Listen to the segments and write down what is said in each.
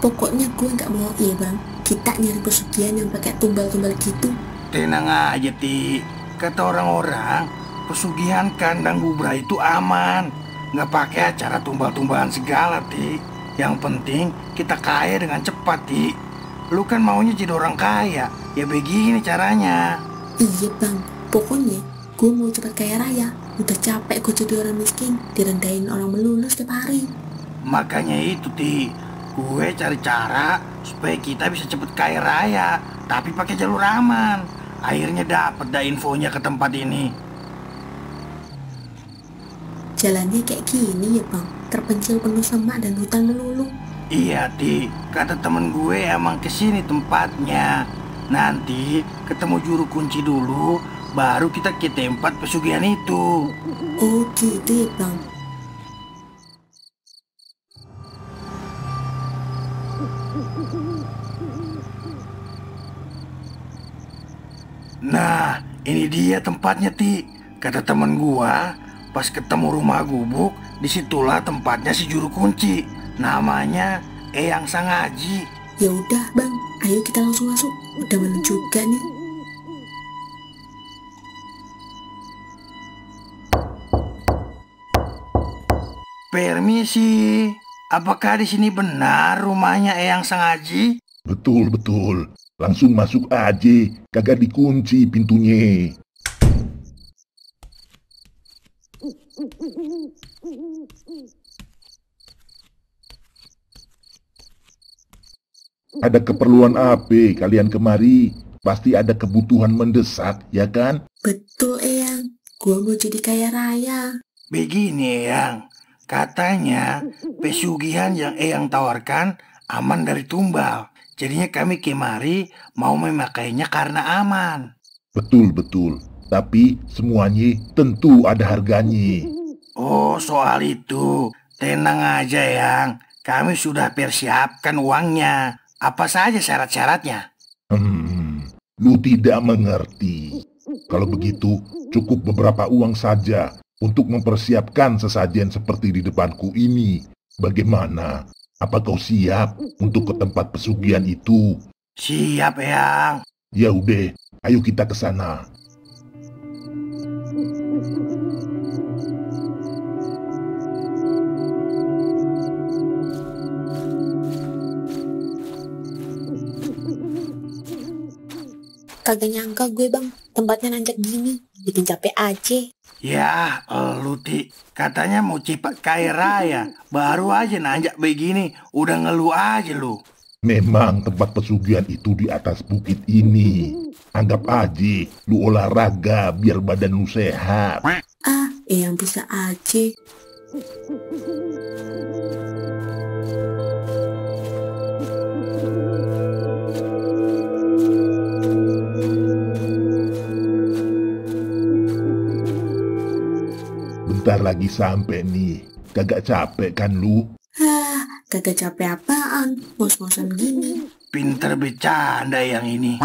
Pokoknya gue nggak mau ya bang, kita nyari pesugihan yang pakai tumbal-tumbal gitu. Tenang aja Ti, kata orang-orang pesugihan kandang Bubra itu aman, nggak pakai acara tumbal-tumbalan segala Ti. Yang penting kita kaya dengan cepat Ti. Lu kan maunya jadi orang kaya, ya begini caranya. Iya bang, pokoknya gue mau cepat kaya raya. Udah capek gue jadi orang miskin, direndahin orang melulu setiap hari. Makanya itu Ti, gue cari cara supaya kita bisa cepet kaya raya, tapi pakai jalur aman. Akhirnya dapet dah infonya ke tempat ini. Jalannya kayak gini ya bang, terpencil penuh semak dan hutan melulu. Iya Ti, kata temen gue emang kesini tempatnya. Nanti ketemu juru kunci dulu, baru kita ke tempat pesugihan itu. Oh gitu ya bang. Nah, ini dia tempatnya Ti. Kata temen gua, pas ketemu rumah gubuk, disitulah tempatnya si juru kunci. Namanya Eyang Sangaji. Ya udah bang, ayo kita langsung masuk. Udah malam juga nih. Permisi, apakah di sini benar rumahnya Eyang Sangaji? Betul, betul. Langsung masuk aja, kagak dikunci pintunya. Ada keperluan apa kalian kemari? Pasti ada kebutuhan mendesak, ya kan? Betul Eyang, gue mau jadi kaya raya. Begini Eyang, katanya pesugihan yang Eyang tawarkan aman dari tumbal. Jadinya kami kemari mau memakainya karena aman. Betul, betul. Tapi semuanya tentu ada harganya. Oh, soal itu. Tenang aja Eyang, kami sudah persiapkan uangnya. Apa saja syarat-syaratnya? Lu tidak mengerti. Kalau begitu, cukup beberapa uang saja untuk mempersiapkan sesajen seperti di depanku ini. Bagaimana? Apa kau siap untuk ke tempat pesugihan itu? Siap, Eyang. Ya udah, ayo kita ke sana. Kagak nyangka gue bang, tempatnya nanjak gini. Bikin capek aja. Ya, lu Ti, katanya mau cepat kaya raya. Baru aja nanjak begini, udah ngeluh aja lu. Memang tempat pesugihan itu di atas bukit ini. Anggap aja lu olahraga biar badan lu sehat. Ah, yang bisa aja. Bentar lagi sampai nih. Kagak capek kan lu? Hah, kagak capek apaan? Ngos-ngosan gini. Pinter bercanda yang ini.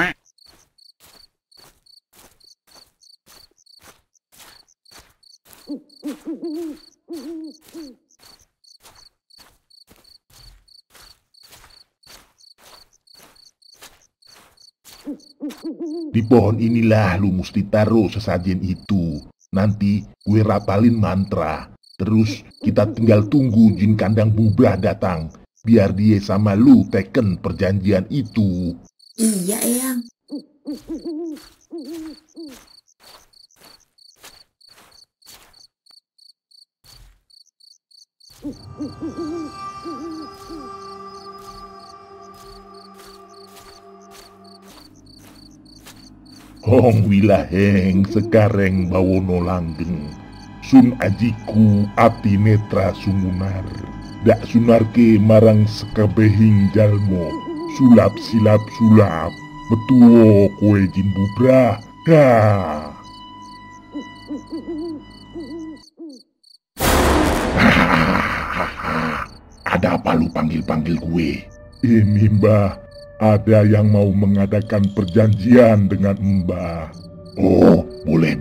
Di pohon inilah lu mesti taruh sesajen itu. Nanti gue rapalin mantra. Terus kita tinggal tunggu jin kandang Bubra datang. Biar dia sama lu teken perjanjian itu. Iya, Eyang. Hong wilaheng sekareng bawono langgeng. Sun ajiku api netra sumunar. Dak sunarke marang sekabehing jalmo. Sulap silap sulap. Betuo kue jin Bubra. Ha. Ada apa lu panggil-panggil gue? Ini Mbah, ada yang mau mengadakan perjanjian dengan Mbah. Oh, boleh.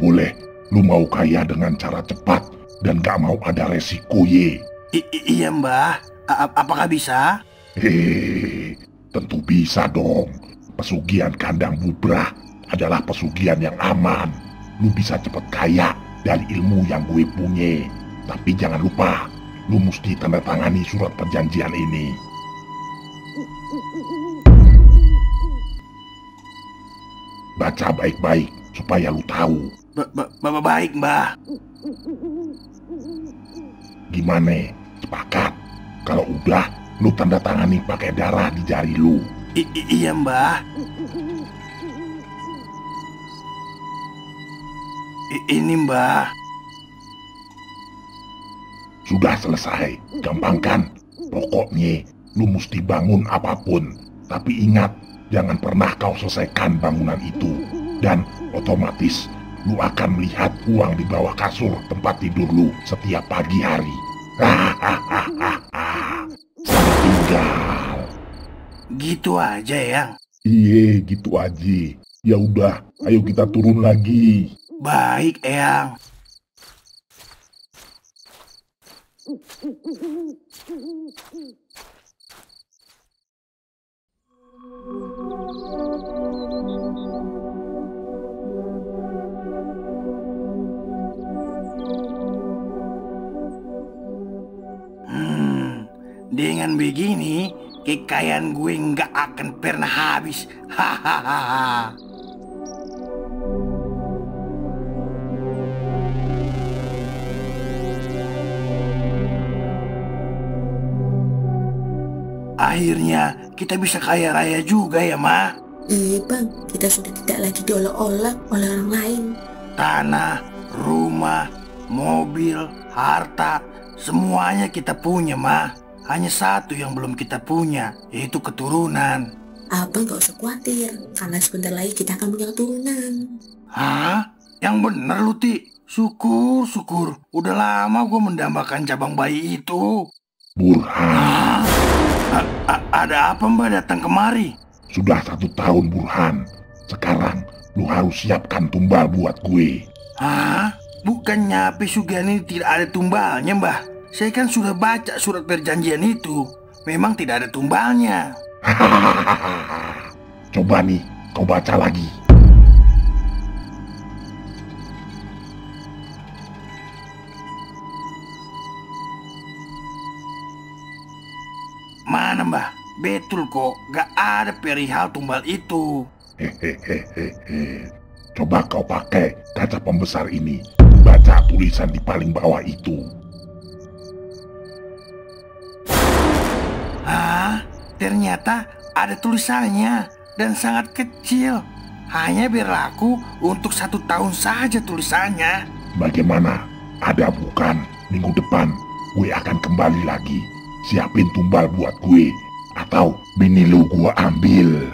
Lu mau kaya dengan cara cepat dan gak mau ada resiko ye. Iya Mbah, apakah bisa? Tentu bisa dong. Pesugihan kandang bubrah adalah pesugihan yang aman. Lu bisa cepet kaya dari ilmu yang gue punya. Tapi jangan lupa, lu mesti tanda tangani surat perjanjian ini. Baca baik-baik supaya lu tahu. Baik Mbah. Gimana? Sepakat? Kalau udah, lu tanda tangani pakai darah di jari lu. Iya Mbah. Ini Mbah. Sudah selesai, gampang kan? Pokoknya lu mesti bangun apapun. Tapi ingat, jangan pernah kau selesaikan bangunan itu. Dan otomatis lu akan melihat uang di bawah kasur tempat tidur lu setiap pagi hari. Selamat tinggal. Gitu aja Yang. Iye, gitu aja. Ya udah, ayo kita turun lagi. Baik Eyang. Dengan begini, kekayaan gue nggak akan pernah habis. Hahaha. Akhirnya kita bisa kaya raya juga ya, Ma. Iya bang, kita sudah tidak lagi diolok-olok oleh orang lain. Tanah, rumah, mobil, harta, semuanya kita punya, Ma. Hanya satu yang belum kita punya, yaitu keturunan. Abang gak usah khawatir, karena sebentar lagi kita akan punya keturunan. Hah? Yang bener lu, Ti. Syukur. Udah lama gue mendambakan cabang bayi itu. Burhan. Ada apa Mbak datang kemari? Sudah 1 tahun Burhan. Sekarang lu harus siapkan tumbal buat gue. Hah? Bukannya pesugihan ini tidak ada tumbalnya, Mbah? Saya kan sudah baca surat perjanjian itu. Memang tidak ada tumbalnya. Coba nih, kau baca lagi. Mana Mbah? Betul kok, gak ada perihal tumbal itu. Hehehe. Coba kau pakai kaca pembesar ini. Baca tulisan di paling bawah itu. Hah? Ternyata ada tulisannya dan sangat kecil. Hanya berlaku untuk 1 tahun saja tulisannya. Bagaimana? Ada bukan? Minggu depan gue akan kembali lagi. Siapin tumbal buat gue. Atau bini lu gue ambil.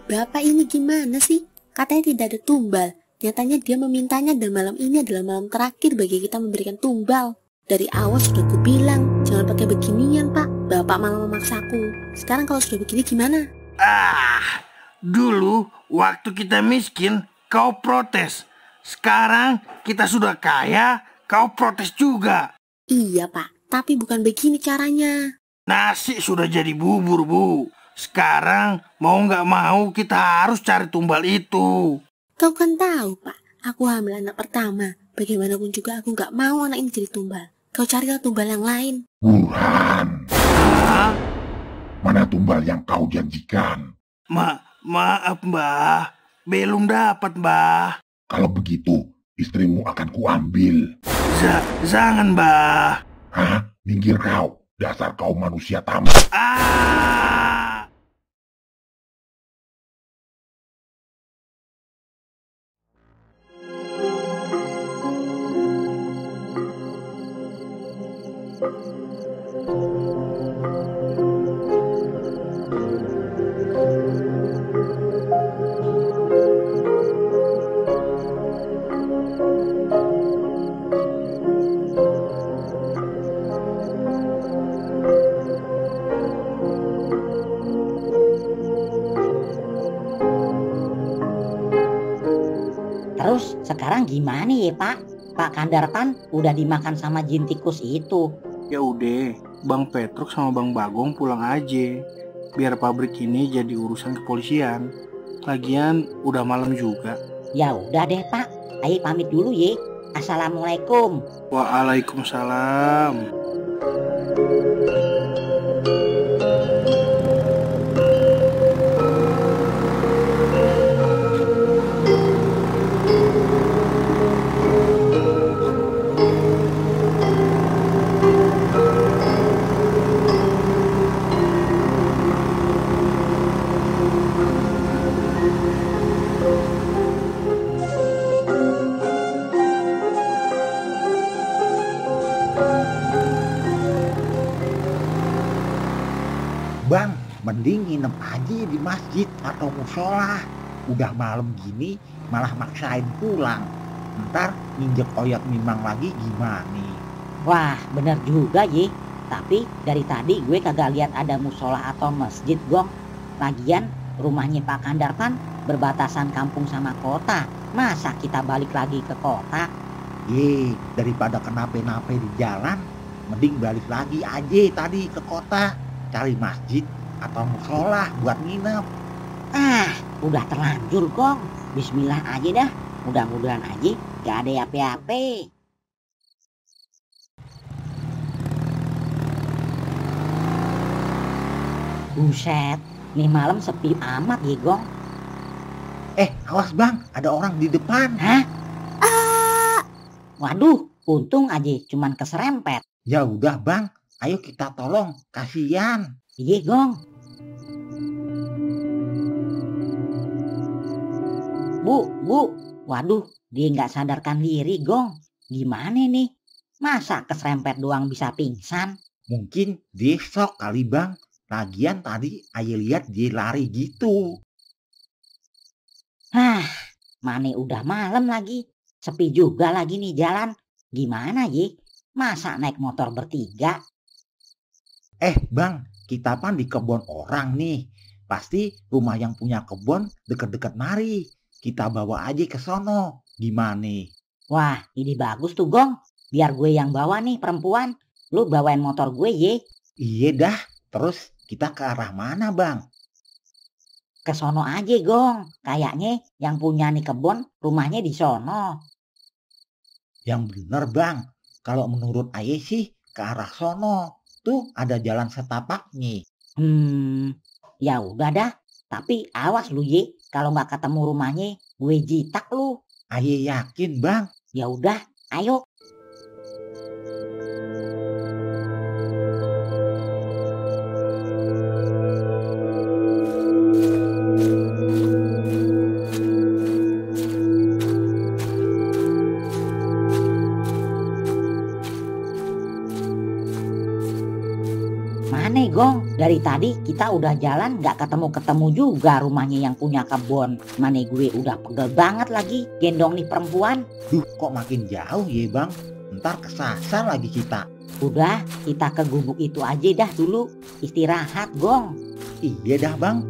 Bapak ini gimana sih? Katanya tidak ada tumbal. Nyatanya dia memintanya dan malam ini adalah malam terakhir bagi kita memberikan tumbal. Dari awal sudah ku bilang, jangan pakai beginian pak. Bapak malah memaksaku. Sekarang kalau sudah begini gimana? Dulu waktu kita miskin, kau protes. Sekarang kita sudah kaya, kau protes juga. Iya pak, tapi bukan begini caranya. Nasi sudah jadi bubur, Bu. Sekarang mau nggak mau kita harus cari tumbal itu. Kau kan tahu pak, aku hamil anak pertama. Bagaimanapun juga aku nggak mau anak ini jadi tumbal. Kau carilah tumbal yang lain. Burhan. Mana tumbal yang kau janjikan? Maaf Mbah, belum dapat Mbah. Kalau begitu, istrimu akan kuambil. Jangan Mbah. Hah? Minggir kau, dasar kau manusia tamat. Ah! Terus sekarang gimana ya Pak? Pak Kandarpan udah dimakan sama jin tikus itu. Ya udah, Bang Petruk sama Bang Bagong pulang aja. Biar pabrik ini jadi urusan kepolisian. Lagian udah malam juga. Ya udah deh Pak, ayo pamit dulu ya. Assalamualaikum. Waalaikumsalam. Bang, mending nginep aja di masjid atau musola. Udah malam gini malah maksain pulang. Ntar nginjek oyak mimang lagi gimana? Wah bener juga ya. Tapi dari tadi gue kagak lihat ada musola atau masjid Gong. Lagian rumahnya Pak Kandarpan berbatasan kampung sama kota. Masa kita balik lagi ke kota? Daripada kenapa-napa di jalan, mending balik lagi aja tadi ke kota. Cari masjid atau musola buat nginep. Udah terlanjur Gong. Bismillah aja dah. Mudah-mudahan aja gak ada apa-apa. Buset, nih malam sepi amat ya Gong. Awas bang, ada orang di depan. Hah? Waduh, untung aja cuman keserempet. Ya udah bang, ayo kita tolong, kasihan. Iya Gong. Bu, waduh, dia nggak sadarkan diri Gong. Gimana nih? Masa keserempet doang bisa pingsan? Mungkin dia shock kali bang. Lagian tadi ayo lihat dia lari gitu. Mana udah malam lagi. Sepi juga lagi nih jalan. Gimana ya? Masa naik motor bertiga? Bang, kita pan di kebun orang nih. Pasti rumah yang punya kebun deket-deket mari. Kita bawa aja ke sono. Gimana? Wah, ide bagus tuh Gong. Biar gue yang bawa nih perempuan. Lu bawain motor gue ye. Iya dah. Terus kita ke arah mana bang? Ke sono aja Gong. Kayaknya yang punya nih kebun rumahnya di sono. Yang bener bang. Kalau menurut Aye sih ke arah sono. Tuh ada jalan setapaknya. Ya udah dah. Tapi awas lu ye. Kalau nggak ketemu rumahnya gue jitak lu. Aye yakin bang. Ya udah, ayo. Mana Gong? Dari tadi kita udah jalan gak ketemu-ketemu juga rumahnya yang punya kebun. Mana gue udah pegel banget lagi gendong nih perempuan. Duh kok makin jauh ya bang. Ntar kesasar lagi kita. Udah kita ke gubuk itu aja dah dulu. Istirahat Gong. Iya dah bang.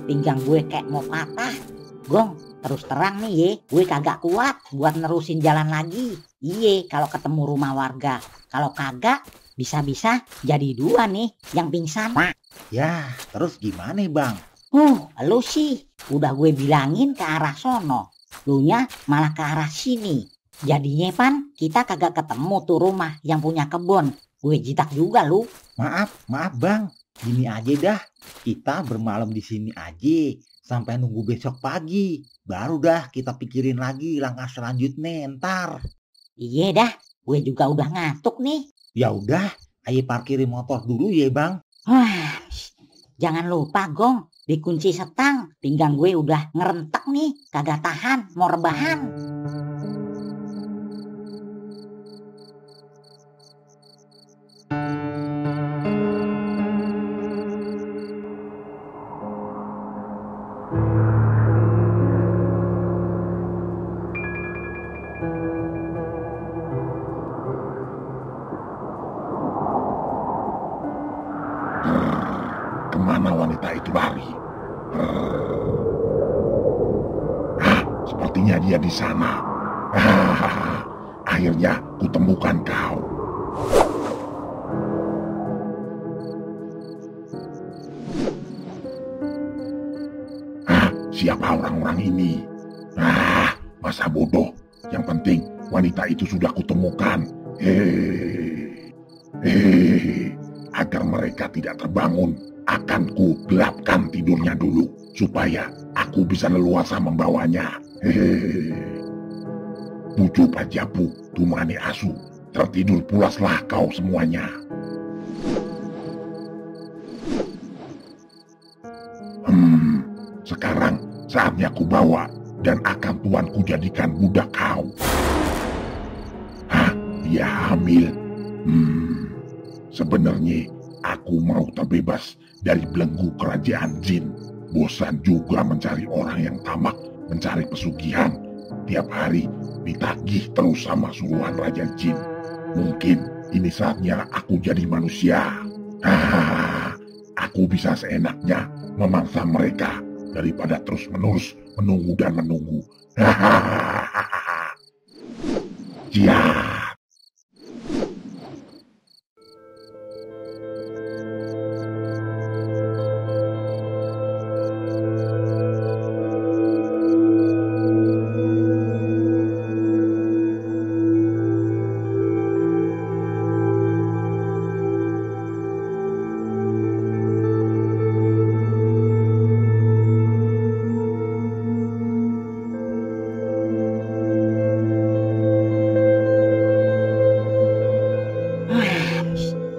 Pinggang gue kayak mau patah. Gong, terus terang nih ye, gue kagak kuat buat nerusin jalan lagi. Iye, kalau ketemu rumah warga. Kalau kagak, Bisa-bisa jadi 2 nih yang pingsan. Ya, terus gimana bang? Lu sih udah gue bilangin ke arah sono. Lunya malah ke arah sini. Jadinya Pan, kita kagak ketemu tuh rumah yang punya kebun. Gue jitak juga lu. Maaf bang. Gini aja dah, kita bermalam di sini aja sampai nunggu besok pagi. Baru dah kita pikirin lagi langkah selanjutnya ntar. Iya dah, gue juga udah ngantuk nih. Ya udah, ayo parkirin motor dulu ya bang. Wah, jangan lupa Gong, dikunci setang. Pinggang gue udah ngerentek nih, kagak tahan, mau rebahan. Kemana wanita itu lari? Sepertinya dia di sana. Akhirnya kutemukan kau. Siapa orang-orang ini? Masa bodoh. Yang penting wanita itu sudah kutemukan. Agar mereka tidak terbangun, akan ku gelapkan tidurnya dulu supaya aku bisa leluasa membawanya. Bucu pajapu, tumane asu, tertidur pulaslah kau semuanya. Sekarang saatnya ku bawa dan akan tuanku jadikan budak kau. Dia hamil. Sebenarnya aku mau terbebas dari belenggu kerajaan jin. Bosan juga mencari orang yang tamak, mencari pesugihan. Tiap hari ditagih terus sama suruhan Raja Jin. Mungkin ini saatnya aku jadi manusia. Aku bisa seenaknya memangsa mereka daripada terus-menerus menunggu dan menunggu. Jiat.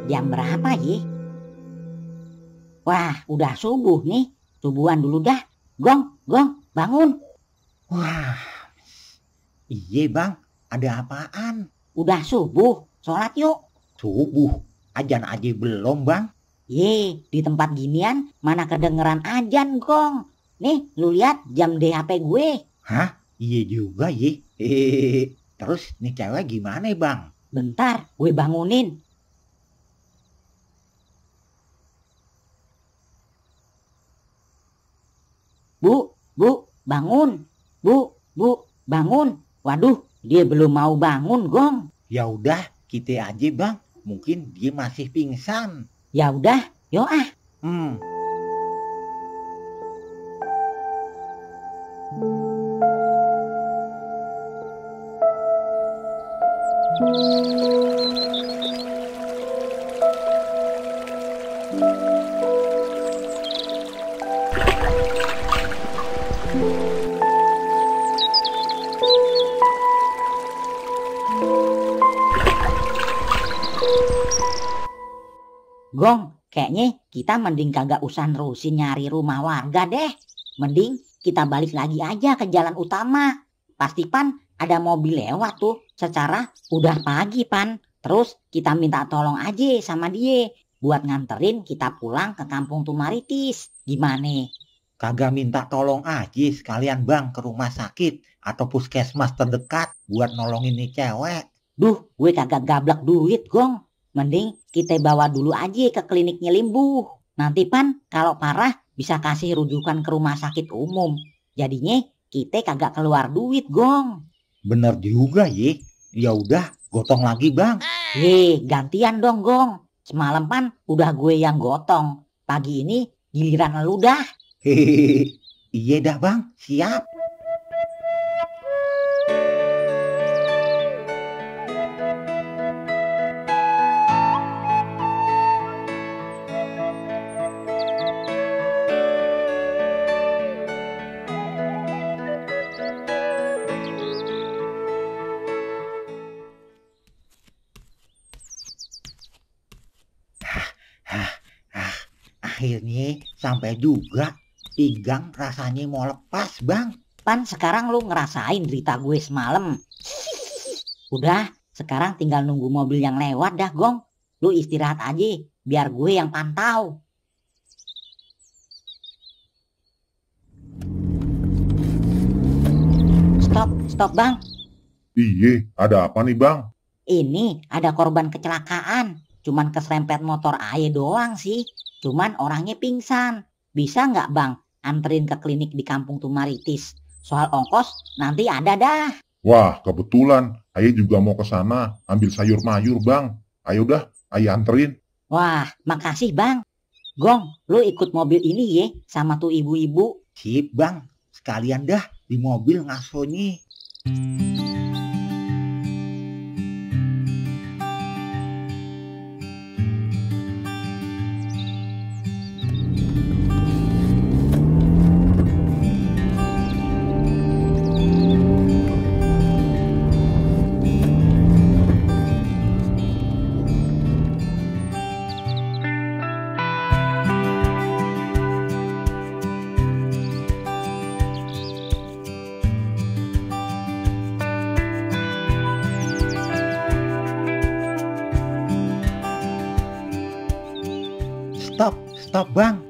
Jam berapa ya? Wah, udah subuh nih. Subuhan dulu dah. Gong, bangun. Wah, iya bang, ada apaan? Udah subuh, sholat yuk. Subuh, ajan aja belum bang? Di tempat ginian mana kedengeran ajan Gong. Nih, lu lihat jam di HP gue. Hah? Iya juga ye. Terus nih cewek gimana bang? Bentar, gue bangunin. Bu, bangun. Bu, bangun. Waduh, dia belum mau bangun, Gong. Ya udah, kita aja bang. Mungkin dia masih pingsan. Ya udah, yo ah. Gong, kayaknya kita mending kagak usah nerusin nyari rumah warga deh. Mending kita balik lagi aja ke jalan utama. Pasti Pan ada mobil lewat tuh. Secara udah pagi Pan. Terus kita minta tolong aja sama dia buat nganterin kita pulang ke kampung Tumaritis. Gimana? Kagak minta tolong aja sekalian bang ke rumah sakit atau puskesmas terdekat buat nolongin nih cewek. Duh, gue kagak gablak duit Gong. Mending kita bawa dulu aja ke kliniknya Limbu. Nanti Pan kalau parah bisa kasih rujukan ke rumah sakit umum. Jadinya kita kagak keluar duit Gong. Bener juga ye. Ya udah, gotong lagi bang. Gantian dong Gong. Semalam kan udah gue yang gotong. Pagi ini giliran lu dah. Hehehe. Iya dah bang, siap. Akhirnya sampai juga. Pinggang rasanya mau lepas bang. Pan sekarang lu ngerasain derita gue semalam. Udah, sekarang tinggal nunggu mobil yang lewat dah Gong. Lu istirahat aja, biar gue yang pantau. Stop bang. Iye, ada apa nih bang? Ini ada korban kecelakaan. Cuman keserempet motor aja doang sih. Cuman orangnya pingsan. Bisa nggak bang anterin ke klinik di kampung Tumaritis? Soal ongkos nanti ada dah. Wah, kebetulan. Aye juga mau ke sana ambil sayur mayur bang. Ayo dah, aye anterin. Wah, makasih bang. Gong, lu ikut mobil ini ya sama tuh ibu-ibu. Sip bang, sekalian dah di mobil ngasonya. Stop bang.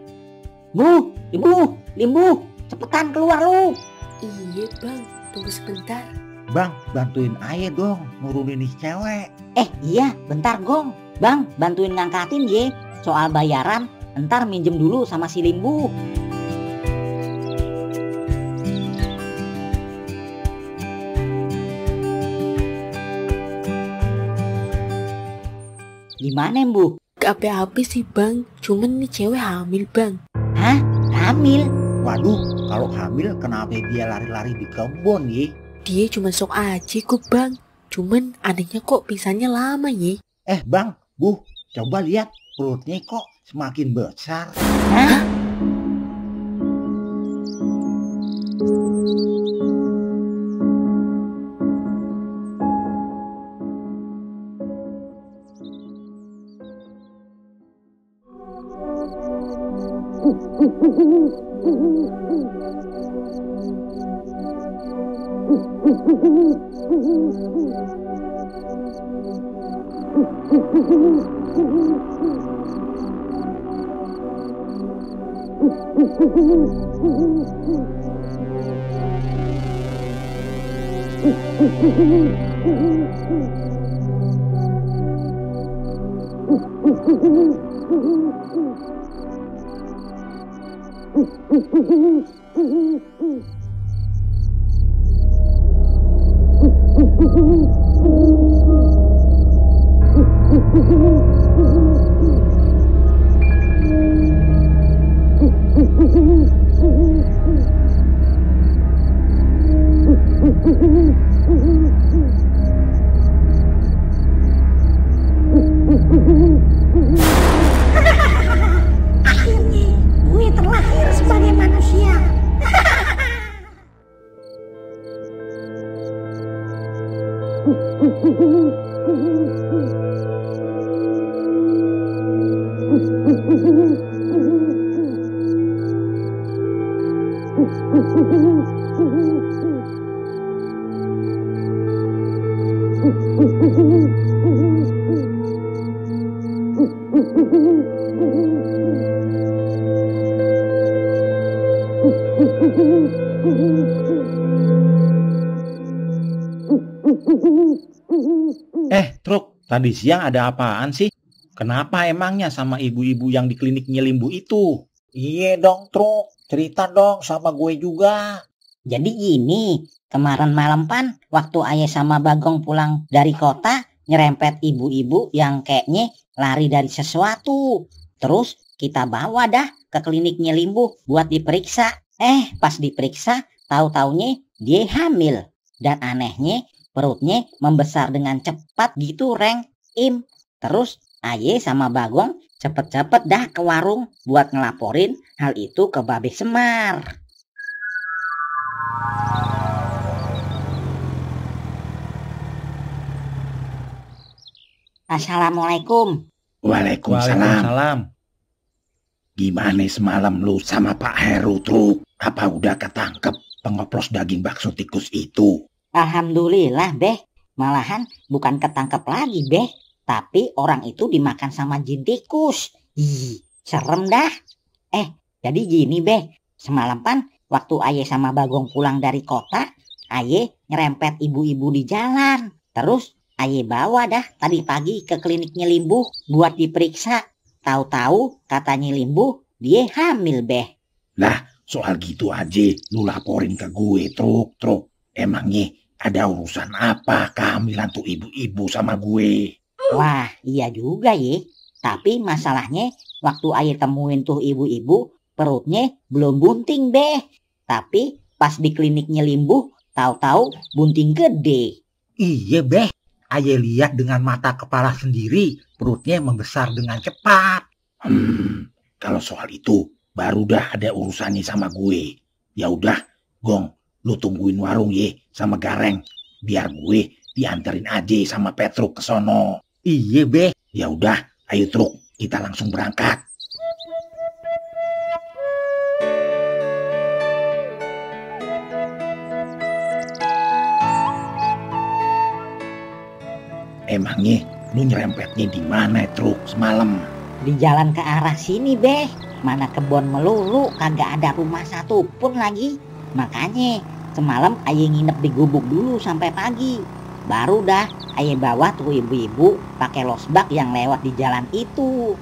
Bu, ibu, Limbu, cepetan keluar lu. Iya bang, tunggu sebentar. Bang, bantuin aja dong nurunin nih cewek. Iya, bentar Gong. Bang, bantuin ngangkatin ye. Soal bayaran, ntar minjem dulu sama si Limbu. Gimana Bu? Gak apa-apa sih bang, cuman nih cewek hamil bang. Hah? Hamil? Waduh, kalau hamil kenapa dia lari-lari di kebun ye? Dia cuma sok aja kok bang. Cuman anehnya kok pingsannya lama ye. Bang, Bu, coba lihat perutnya kok semakin besar. Hah? Akhirnya gue terlahir sebagai manusia. Truk, tadi siang ada apaan sih? Kenapa emangnya sama ibu-ibu yang di kliniknya Limbu itu? Iya dong Truk, cerita dong sama gue juga. Jadi gini, kemarin malam pan waktu ayah sama Bagong pulang dari kota, nyerempet ibu-ibu yang kayaknya lari dari sesuatu. Terus kita bawa dah ke kliniknya Limbu buat diperiksa. Pas diperiksa tahu-taunya dia hamil. Dan anehnya perutnya membesar dengan cepat gitu Reng, Im. Terus Aye sama Bagong cepet-cepet dah ke warung buat ngelaporin hal itu ke Babe Semar. Assalamualaikum. Waalaikumsalam. Gimana semalam lu sama Pak Heru, Truk? Apa udah ketangkep pengoplos daging bakso tikus itu? Alhamdulillah, Beh. Malahan bukan ketangkep lagi, Beh. Tapi orang itu dimakan sama jin tikus. Ih, serem dah. Jadi gini, Beh. Semalam kan waktu Aye sama Bagong pulang dari kota, Aye nyerempet ibu-ibu di jalan. Terus Aye bawa dah tadi pagi ke kliniknya Limbu buat diperiksa. Tahu-tahu katanya Limbu dia hamil, Beh. Lah, soal gitu aja lu laporin ke gue, Truk. Emangnya ada urusan apa kehamilan tuh ibu-ibu sama gue? Wah, iya juga ye. Tapi masalahnya waktu Aye temuin tuh ibu-ibu, perutnya belum bunting, Beh. Tapi pas di kliniknya Limbu, tahu-tahu bunting gede. Iya, Beh. Aye lihat dengan mata kepala sendiri, perutnya membesar dengan cepat. Kalau soal itu, baru dah ada urusannya sama gue. Ya udah, Gong, lu tungguin warung ye sama Gareng. Biar gue dianterin aja sama Petruk ke sono. Iya, Beh. Ya udah, ayo Truk, kita langsung berangkat. Emangnya lu nyerempetnya di mana, Truk, semalam? Di jalan ke arah sini, Beh. Mana kebon melulu, kagak ada rumah satu pun lagi. Makanya semalam Aye nginep di gubuk dulu sampai pagi. Baru dah Aye bawa tuh ibu-ibu pakai losbak yang lewat di jalan itu.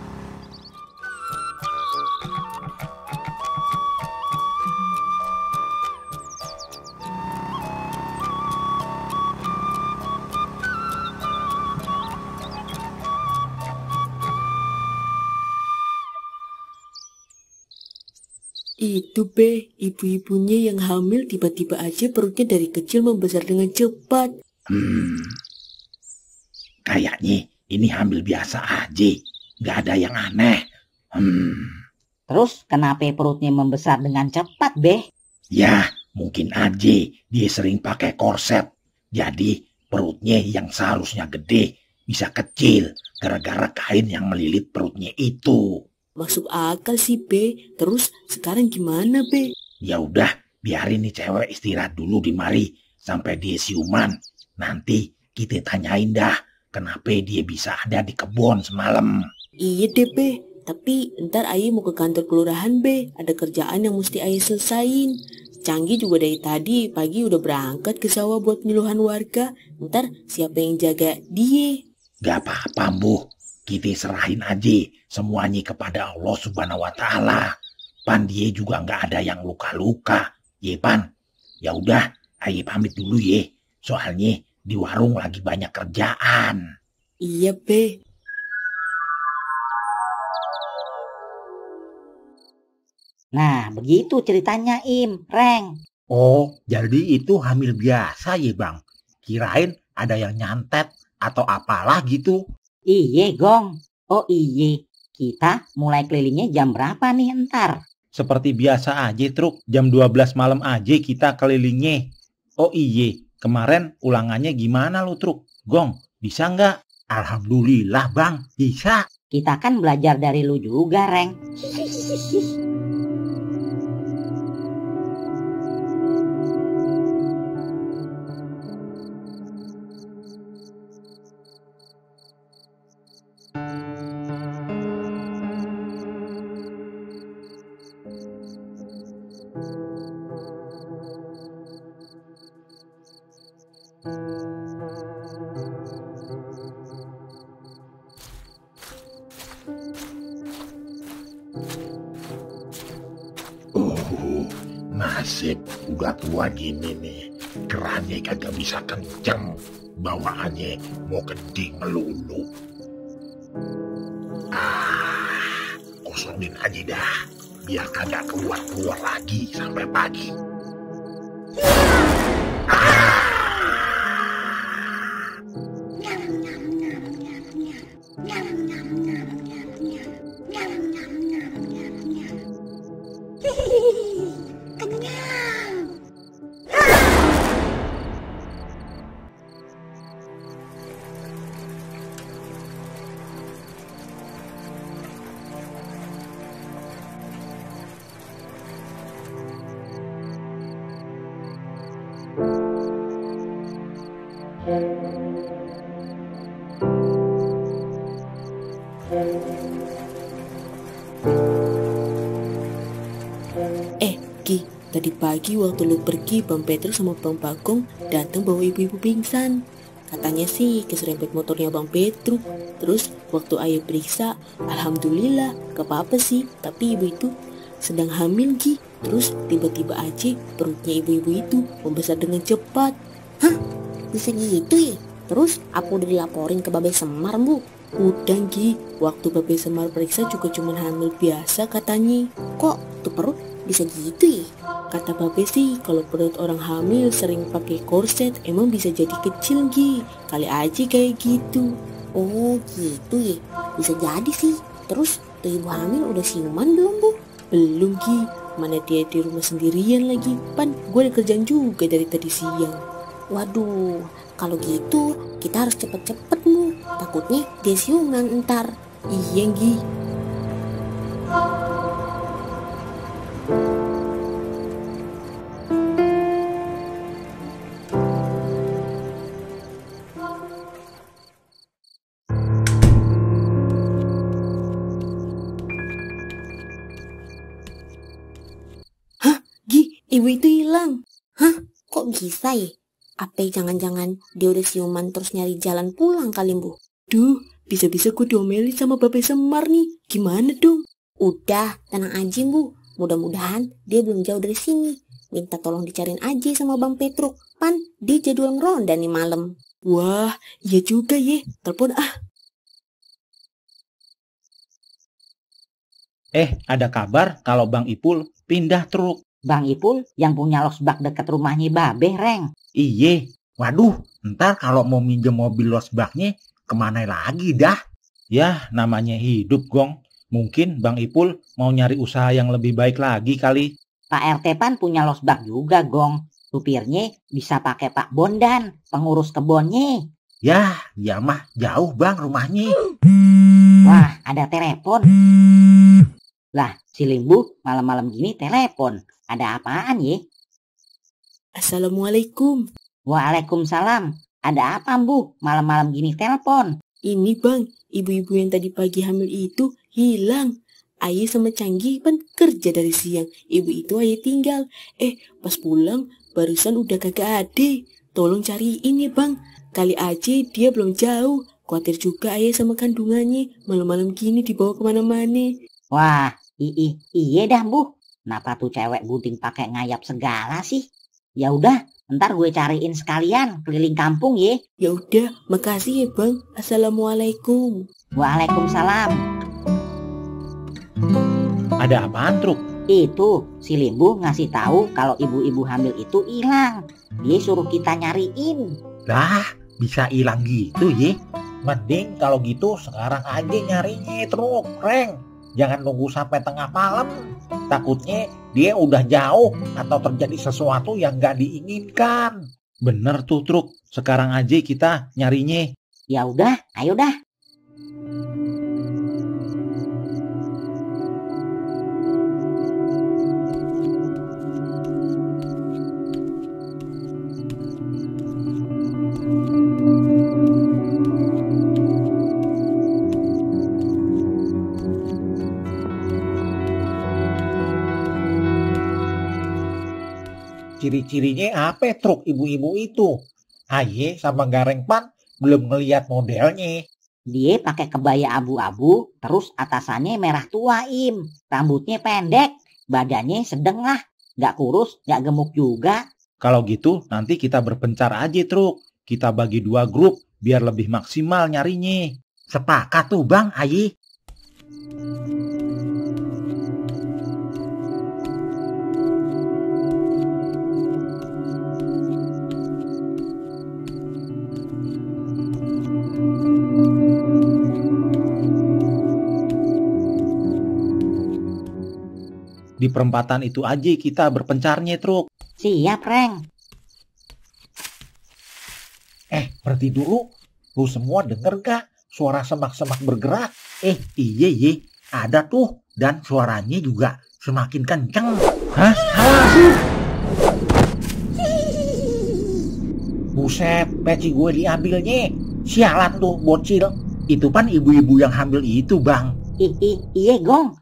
Itu Beh, ibu-ibunya yang hamil tiba-tiba aja perutnya dari kecil membesar dengan cepat. Kayaknya ini hamil biasa aja, nggak ada yang aneh. Terus kenapa perutnya membesar dengan cepat, Beh? Ya, mungkin aja dia sering pakai korset. Jadi perutnya yang seharusnya gede bisa kecil gara-gara kain yang melilit perutnya itu. Masuk akal sih, Be. Terus sekarang gimana, Be? Ya udah, biarin nih cewek istirahat dulu di mari sampai dia siuman. Nanti kita tanyain dah kenapa dia bisa ada di kebun semalam. Iya deh, Be. Tapi ntar Aye mau ke kantor kelurahan, Be. Ada kerjaan yang mesti Aye selesain. Canggih juga dari tadi pagi udah berangkat ke sawah buat penyuluhan warga. Ntar siapa yang jaga dia? Gak apa-apa, Bu. Kita serahin aja semuanya kepada Allah Subhanahu wa Ta'ala. Pan dia juga nggak ada yang luka-luka, ye Pan. Ya udah, Aye pamit dulu ye. Soalnya di warung lagi banyak kerjaan. Iya, Be. Nah, begitu ceritanya, Im, Reng. Oh, jadi itu hamil biasa ya, Bang? Kirain ada yang nyantet atau apalah gitu. Iye, Gong. Oh iye, kita mulai kelilingnya jam berapa nih ntar? Seperti biasa aja, Truk. Jam 12 malam aja kita kelilingnya. Oh iye, kemarin ulangannya gimana lu, Truk? Gong, bisa nggak? Alhamdulillah, Bang. Bisa. Kita kan belajar dari lu juga, Reng. Oh, nasib udah tua gini nih. Kerannya kagak bisa kenceng, bawaannya mau kencing melulu. Kosongin aja dah, biar kagak keluar-keluar lagi sampai pagi. Ki, tadi pagi waktu lu pergi, Bang Petrus sama Bang Bagong datang bawa ibu-ibu pingsan. Katanya sih keserempet motornya Bang Petrus. Terus waktu ayah periksa, alhamdulillah gak apa-apa sih. Tapi ibu itu sedang hamil, Ki. Terus tiba-tiba aja perutnya ibu-ibu itu membesar dengan cepat. Hah? Bisa gitu ya? Terus aku udah dilaporin ke Babe Semar, Bu? Udah, Ki. Waktu Babe Semar periksa juga cuma hamil biasa katanya. Kok tuh perut bisa gitu ya? Kata Babe sih kalau perut orang hamil sering pakai korset emang bisa jadi kecil, Gi. Kali aja kayak gitu. Oh gitu ya? Bisa jadi sih. Terus tuh ibu hamil udah siuman belum, Bu? Belum, Gi. Mana dia di rumah sendirian lagi. Pan gue ada kerjaan juga dari tadi siang. Waduh, kalau gitu kita harus cepet-cepet, Bu. Takutnya dia siuman ntar. Iya, Gi. Ibu itu hilang. Hah? Kok bisa ya? Apa jangan-jangan dia udah siuman terus nyari jalan pulang kali, Bu? Duh, bisa-bisa gue diomelin sama Babe Semar nih. Gimana dong? Udah, tenang aja, Bu. Mudah-mudahan dia belum jauh dari sini. Minta tolong dicariin aja sama Bang Petruk. Pan, dia jadwal ngeronda nih malam. Wah, iya juga ye. Telepon ah. Ada kabar kalau Bang Ipul pindah truk. Bang Ipul yang punya losbak dekat rumahnya Babe, Reng. Iye, waduh, ntar kalau mau minjem mobil losbaknya kemana lagi dah? Ya, namanya hidup, Gong. Mungkin Bang Ipul mau nyari usaha yang lebih baik lagi kali. Pak RT Pan punya losbak juga, Gong. Supirnya bisa pakai Pak Bondan, pengurus kebonnya. Ya, dia mah jauh, Bang, rumahnya. Wah, ada telepon. Lah, si Limbu malam-malam gini telepon. Ada apaan ya? Assalamualaikum. Waalaikumsalam. Ada apa, Bu? Malam-malam gini telepon. Ini, Bang, ibu-ibu yang tadi pagi hamil itu hilang. Ayah sama Canggih kan kerja dari siang. Ibu itu ayah tinggal. Pas pulang barusan udah kagak ada. Tolong cariin ya, Bang. Kali aja dia belum jauh. Khawatir juga ayah sama kandungannya malam-malam gini dibawa kemana-mana. Wah, iya dah, Bu. Kenapa tuh cewek gunting pakai ngayap segala sih? Ya udah, ntar gue cariin sekalian keliling kampung ya. Ya udah, makasih ya, Bang. Assalamualaikum. Waalaikumsalam. Ada apaan, Truk? Itu si Limbu ngasih tahu kalau ibu-ibu hamil itu hilang. Dia suruh kita nyariin. Lah, bisa hilang gitu ya? Mending kalau gitu sekarang aja nyarinya, Truk, Reng. Jangan nunggu sampai tengah malam. Takutnya dia udah jauh atau terjadi sesuatu yang gak diinginkan. Bener tuh, Truk. Sekarang aja kita nyarinya. Ya udah, ayo dah. Ciri-cirinya apa, Truk, ibu-ibu itu? Aye sama Gareng Pan belum ngeliat modelnya. Dia pakai kebaya abu-abu, terus atasannya merah tua, Im. Rambutnya pendek, badannya sedang lah. Gak kurus, gak gemuk juga. Kalau gitu nanti kita berpencar aja Truk. Kita bagi 2 grup biar lebih maksimal nyarinya. Sepakat tuh Bang Ayi. Di perempatan itu aja kita berpencarnya Truk. Siap, Reng. Berhenti dulu. Lu semua denger gak suara semak-semak bergerak? Iya ye, Ada tuh. Dan suaranya juga semakin kenceng. hah? Awas! Buset, peci gue diambilnya. Sialan tuh bocil. Itu kan ibu-ibu yang hamil itu Bang. Iya, Gong.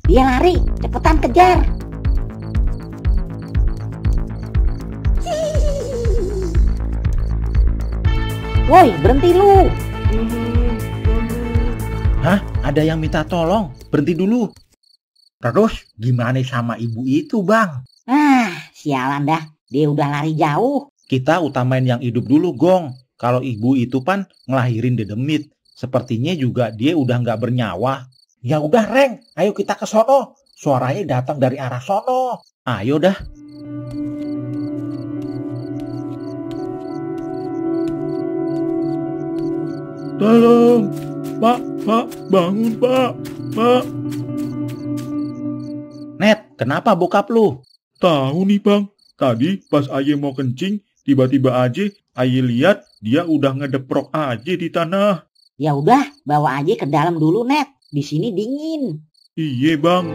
Dia lari. Cepetan kejar. Woi, berhenti lu. Hah? Ada yang minta tolong? Berhenti dulu. Terus gimana sama ibu itu Bang? Sialan dah. Dia udah lari jauh. Kita utamain yang hidup dulu Gong. Kalau ibu itu pan ngelahirin dedemit. Sepertinya juga dia udah nggak bernyawa. Ya udah Reng, ayo kita ke sono. Suaranya datang dari arah sono. Ayo dah. Tolong, Pak, bangun Pak. Net, kenapa bokap lu? Tahu nih Bang, tadi pas Aye mau kencing, tiba-tiba aja Aye lihat dia udah ngedeprok aja di tanah. Ya udah, bawa aja ke dalam dulu, Net. Di sini dingin. Iya Bang.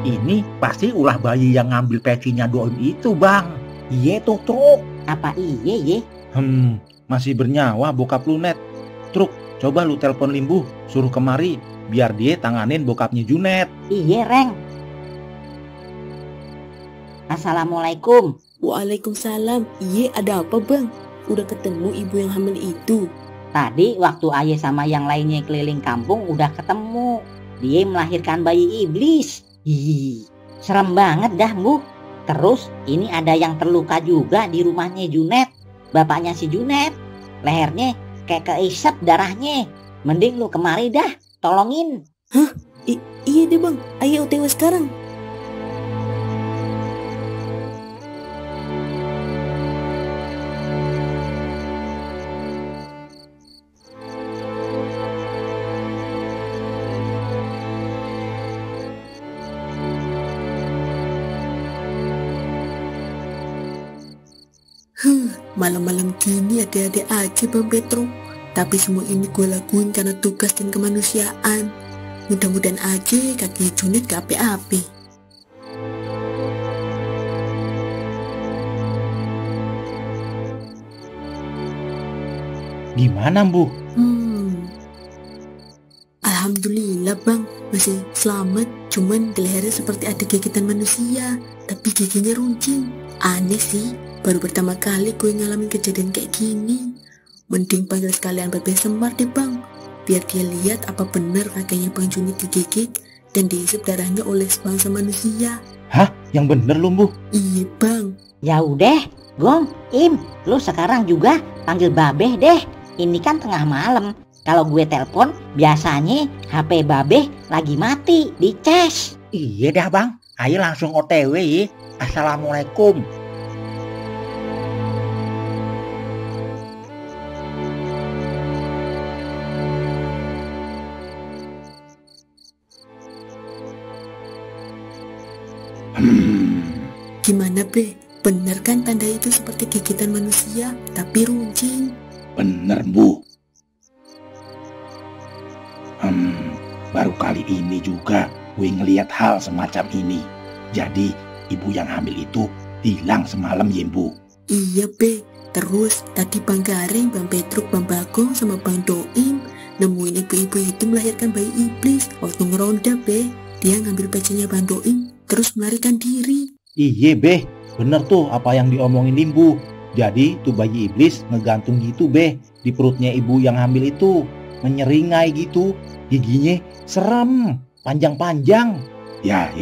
Ini pasti ulah bayi yang ngambil pecinya Doim itu Bang. Iya tuh Truk. Apa iya ye? Masih bernyawa bokap lu Net. Truk, coba lu telepon Limbu, suruh kemari biar dia tanganin bokapnya Junet. Iya, Reng. Assalamualaikum. Waalaikumsalam. Iya, ada apa Bang? Udah ketemu ibu yang hamil itu? Tadi waktu Aye sama yang lainnya keliling kampung udah ketemu. Dia melahirkan bayi iblis. Serem banget dah, Bu. Terus ini ada yang terluka juga di rumahnya Junet. Bapaknya si Junet. Lehernya kayak keisap darahnya. Mending lu kemari dah, tolongin. Hah? Iya deh Bang. Ayo OTW sekarang. Malam-malam gini ada-ada aja Bang Petro. Tapi semua ini gue lakuin karena tugas dan kemanusiaan. Mudah-mudahan aja kaki Junet gak ape-ape. Gimana Bu? Alhamdulillah Bang, masih selamat. Cuman di lehernya seperti ada gigitan manusia, tapi giginya runcing. Aneh sih. Baru pertama kali gue ngalamin kejadian kayak gini. Mending panggil sekalian Babe Semar deh Bang. Biar dia lihat apa benar kakeknya Bang Junit digigit dan diisap darahnya oleh sebangsa manusia. Hah? Yang bener lu Bu? Iya Bang. Ya udah, Gong, Im, lu sekarang juga panggil Babe deh. Ini kan tengah malam. Kalau gue telepon, biasanya HP Babe lagi mati, dicas. Iya dah Bang, ayo langsung OTW ya. Assalamualaikum. Gimana Be? Bener kan tanda itu seperti gigitan manusia, tapi runcing? Bener Bu. Baru kali ini juga gue ngeliat hal semacam ini. Jadi ibu yang hamil itu hilang semalam ya Bu. Iya Be. Terus tadi Bang Garing, Bang Petruk, Bang Bagong sama Bang Doim nemuin ibu-ibu itu melahirkan bayi iblis waktu ngeronda Be. Dia ngambil pecinya Bang Doim terus melarikan diri. Iya Be, bener tuh apa yang diomongin Limbu. Jadi tuh bayi iblis ngegantung gitu Be di perutnya ibu yang hamil itu. Menyeringai gitu, giginya serem, panjang-panjang. Ya,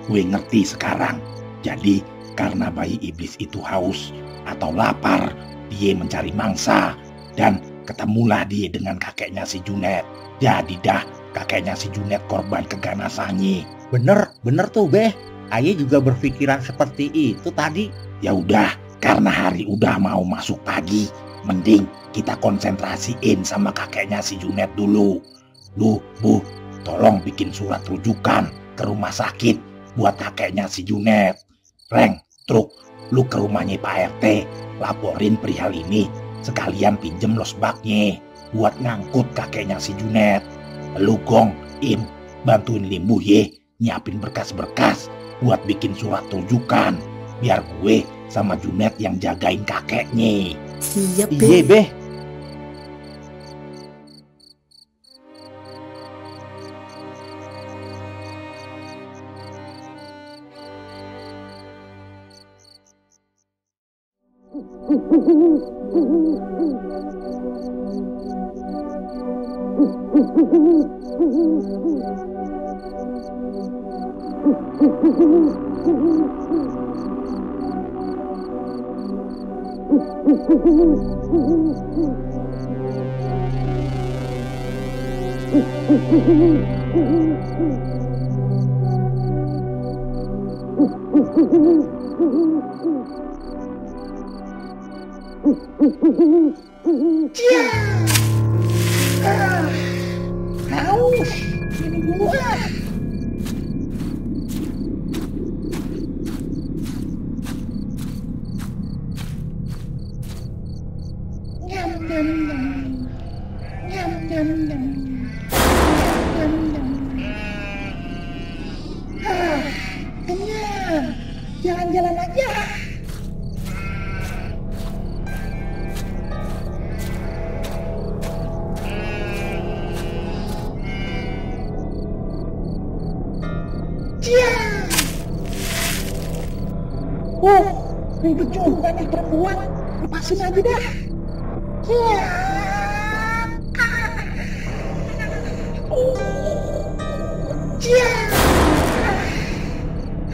gue ngerti sekarang. Jadi karena bayi iblis itu haus atau lapar, dia mencari mangsa dan ketemulah dia dengan kakeknya si Junet. Jadi dah kakeknya si Junet korban keganasannya. Bener tuh Beh. Aye juga berpikiran seperti itu tadi. Ya udah, karena hari udah mau masuk pagi, mending kita konsentrasiin sama kakeknya si Junet dulu. Lu, Bu, tolong bikin surat rujukan ke rumah sakit buat kakeknya si Junet. Reng, Truk, lu ke rumahnya Pak RT, laporin perihal ini, sekalian pinjem losbaknya buat ngangkut kakeknya si Junet. Lu Gong, Im, bantuin Limbu ye, nyiapin berkas-berkas buat bikin surat rujukan, biar gue sama Junet yang jagain kakeknya. Siap, Iya Beh. Haus, ini gua. Nyam nyam nyam, nyam nyam nyam, nyam nyam nyam. Kenyang, jalan-jalan aja. Ribet juga nih perempuan. Lepasin aja dah.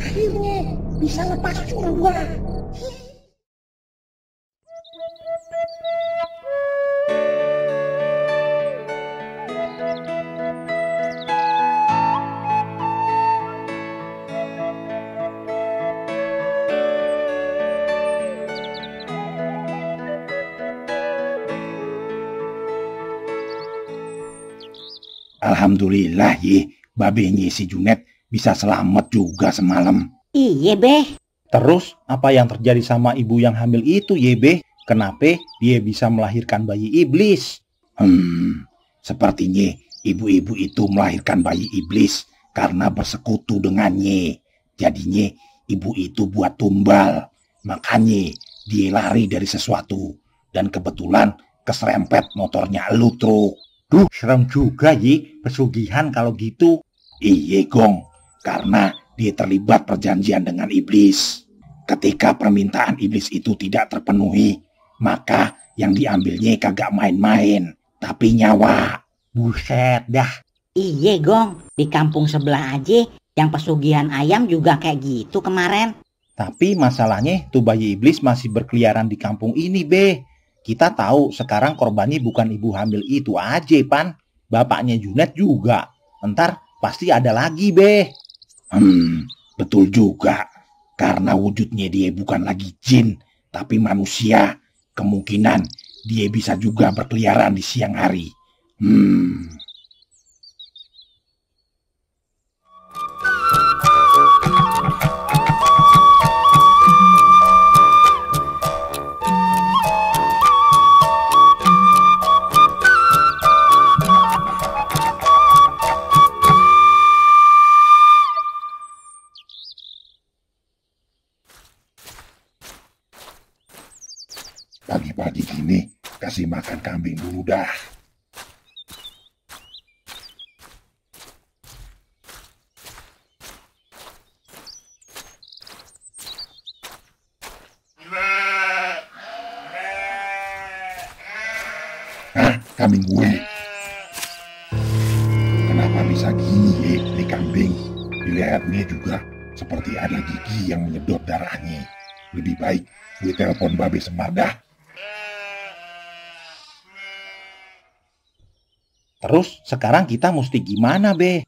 Akhirnya bisa lepas juga. Alhamdulillah ye, babenya si Junet bisa selamat juga semalam. Iya Beh. Terus apa yang terjadi sama ibu yang hamil itu ye Beh? Kenapa dia bisa melahirkan bayi iblis? Sepertinya ibu-ibu itu melahirkan bayi iblis karena bersekutu dengannya. Jadinya ibu itu buat tumbal. Makanya dia lari dari sesuatu. Dan kebetulan keserempet motornya elu, Truk. Duh, serem juga ye, pesugihan kalau gitu. Iye Gong, karena dia terlibat perjanjian dengan iblis. Ketika permintaan iblis itu tidak terpenuhi, maka yang diambilnya kagak main-main, tapi nyawa. Buset dah. Iya Gong, di kampung sebelah aja yang pesugihan ayam juga kayak gitu kemarin. Tapi masalahnya tuh bayi iblis masih berkeliaran di kampung ini Beh. Kita tahu sekarang korbannya bukan ibu hamil itu aja Pan. Bapaknya Junet juga. Ntar pasti ada lagi Beh. Betul juga. Karena wujudnya dia bukan lagi jin, tapi manusia. Kemungkinan dia bisa juga berkeliaran di siang hari. Pagi-pagi gini, kasih makan kambing dulu dah. Kambing gue. Kenapa bisa gini ya, nih kambing? Dilihatnya juga Seperti ada gigi yang menyedot darahnya. Lebih baik gue telepon Babe Semar dah. Terus sekarang kita mesti gimana, Be?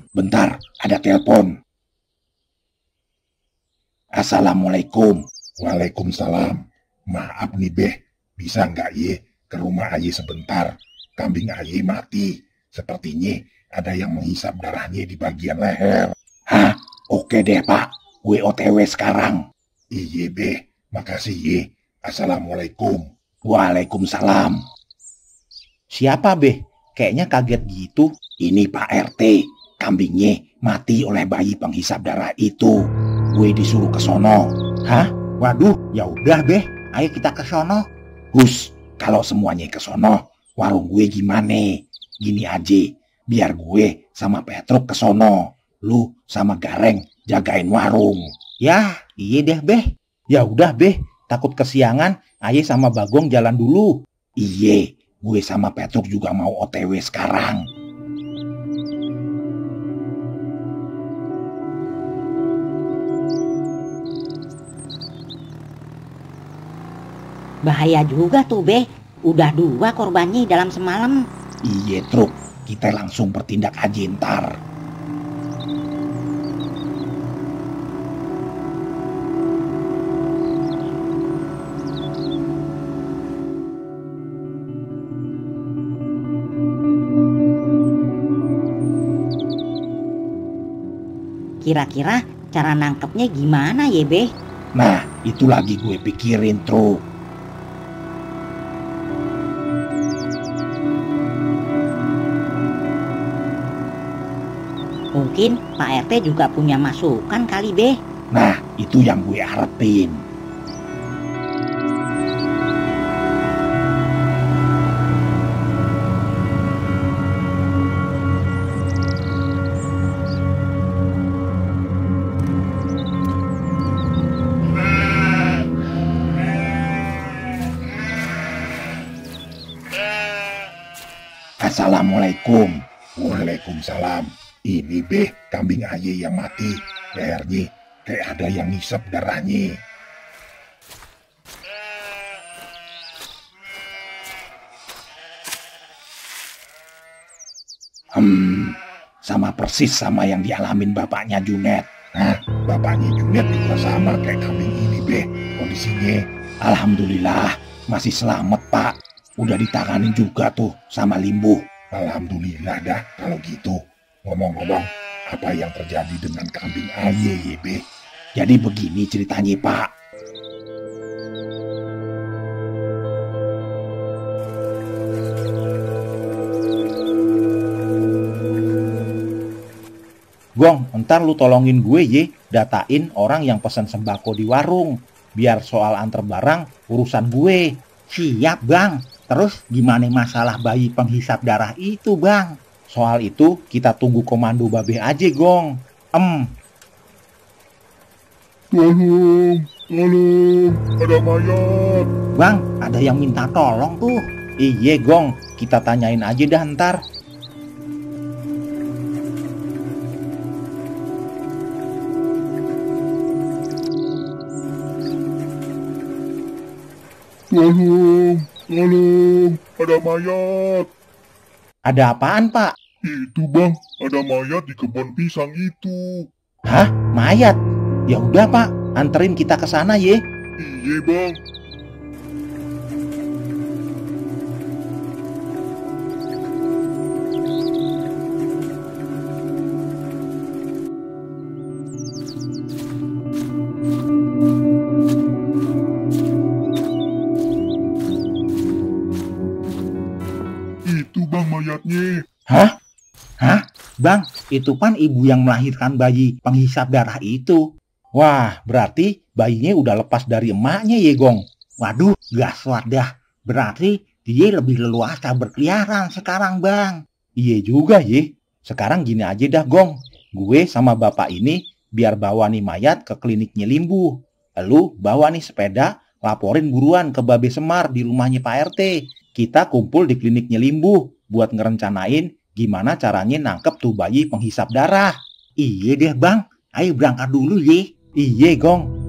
Bentar, ada telepon. Assalamualaikum. Waalaikumsalam. Maaf nih Beh, bisa nggak ye ke rumah aye sebentar? Kambing aye mati. Sepertinya ada yang menghisap darahnya di bagian leher. Hah? Oke deh Pak, gue OTW sekarang. Iye Beh, makasih ye. Assalamualaikum. Waalaikumsalam. Siapa, Be? Kayaknya kaget gitu. Ini Pak RT, kambingnya mati oleh bayi penghisap darah itu. Gue disuruh ke sono. Hah? Waduh, ya udah, Be. Ayo kita ke sono. Hus, kalau semuanya ke sono, warung gue gimana? Gini aja, biar gue sama Petruk ke sono. Lu sama Gareng jagain warung. Ya, iya deh, Be. Ya udah, Be. Takut kesiangan, ayo sama Bagong jalan dulu. Iye, gue sama Petruk juga mau OTW sekarang. Bahaya juga tuh, Be. Udah 2 korbannya dalam semalam. Iye, Truk, kita langsung bertindak aja ntar. Kira-kira cara nangkepnya gimana ya, Be? Nah, itu lagi gue pikirin, Truk. Mungkin Pak RT juga punya masukan kali, Be. Nah, itu yang gue harapin. Assalamualaikum. Waalaikumsalam. Ini Beh, kambing aye yang mati. Lehernya kayak ada yang ngisep darahnya. Sama persis sama yang dialamin bapaknya Junet. Nah, bapaknya Junet juga sama kayak kambing ini Beh. Kondisinya, Alhamdulillah, masih selamat Pak. Udah ditanganin juga tuh sama Limbu. alhamdulillah dah kalau gitu. Ngomong-ngomong, apa yang terjadi dengan kambing aye ye Beh? Jadi begini ceritanya Pak. Gong, ntar lu tolongin gue ye, datain orang yang pesan sembako di warung. Biar soal antar barang urusan gue. Siap, Bang. Terus gimana masalah bayi penghisap darah itu, Bang? Soal itu kita tunggu komando Babe aja, Gong. Tolong, ada mayat. Bang, ada yang minta tolong tuh. Iya, Gong, kita tanyain aja dah ntar. Tolong, ada mayat. Ada apaan, Pak? Itu Bang, ada mayat di kebun pisang itu. Hah? Mayat? Ya udah, Pak, anterin kita ke sana ye. Iya Bang. Itu Bang mayatnya. Hah? Bang, itu kan ibu yang melahirkan bayi penghisap darah itu. Wah, berarti bayinya udah lepas dari emaknya ye, Gong. Waduh, gaswat dah. Berarti dia lebih leluasa berkeliaran sekarang, Bang. Iya juga ye. Sekarang gini aja dah, Gong. Gue sama bapak ini biar bawa nih mayat ke kliniknya Limbu. Lalu bawa nih sepeda, laporin buruan ke Babe Semar di rumahnya Pak RT. Kita kumpul di kliniknya Limbu buat ngerencanain gimana caranya nangkep tuh bayi penghisap darah. Iya deh bang, ayo berangkat dulu ye. Iya gong.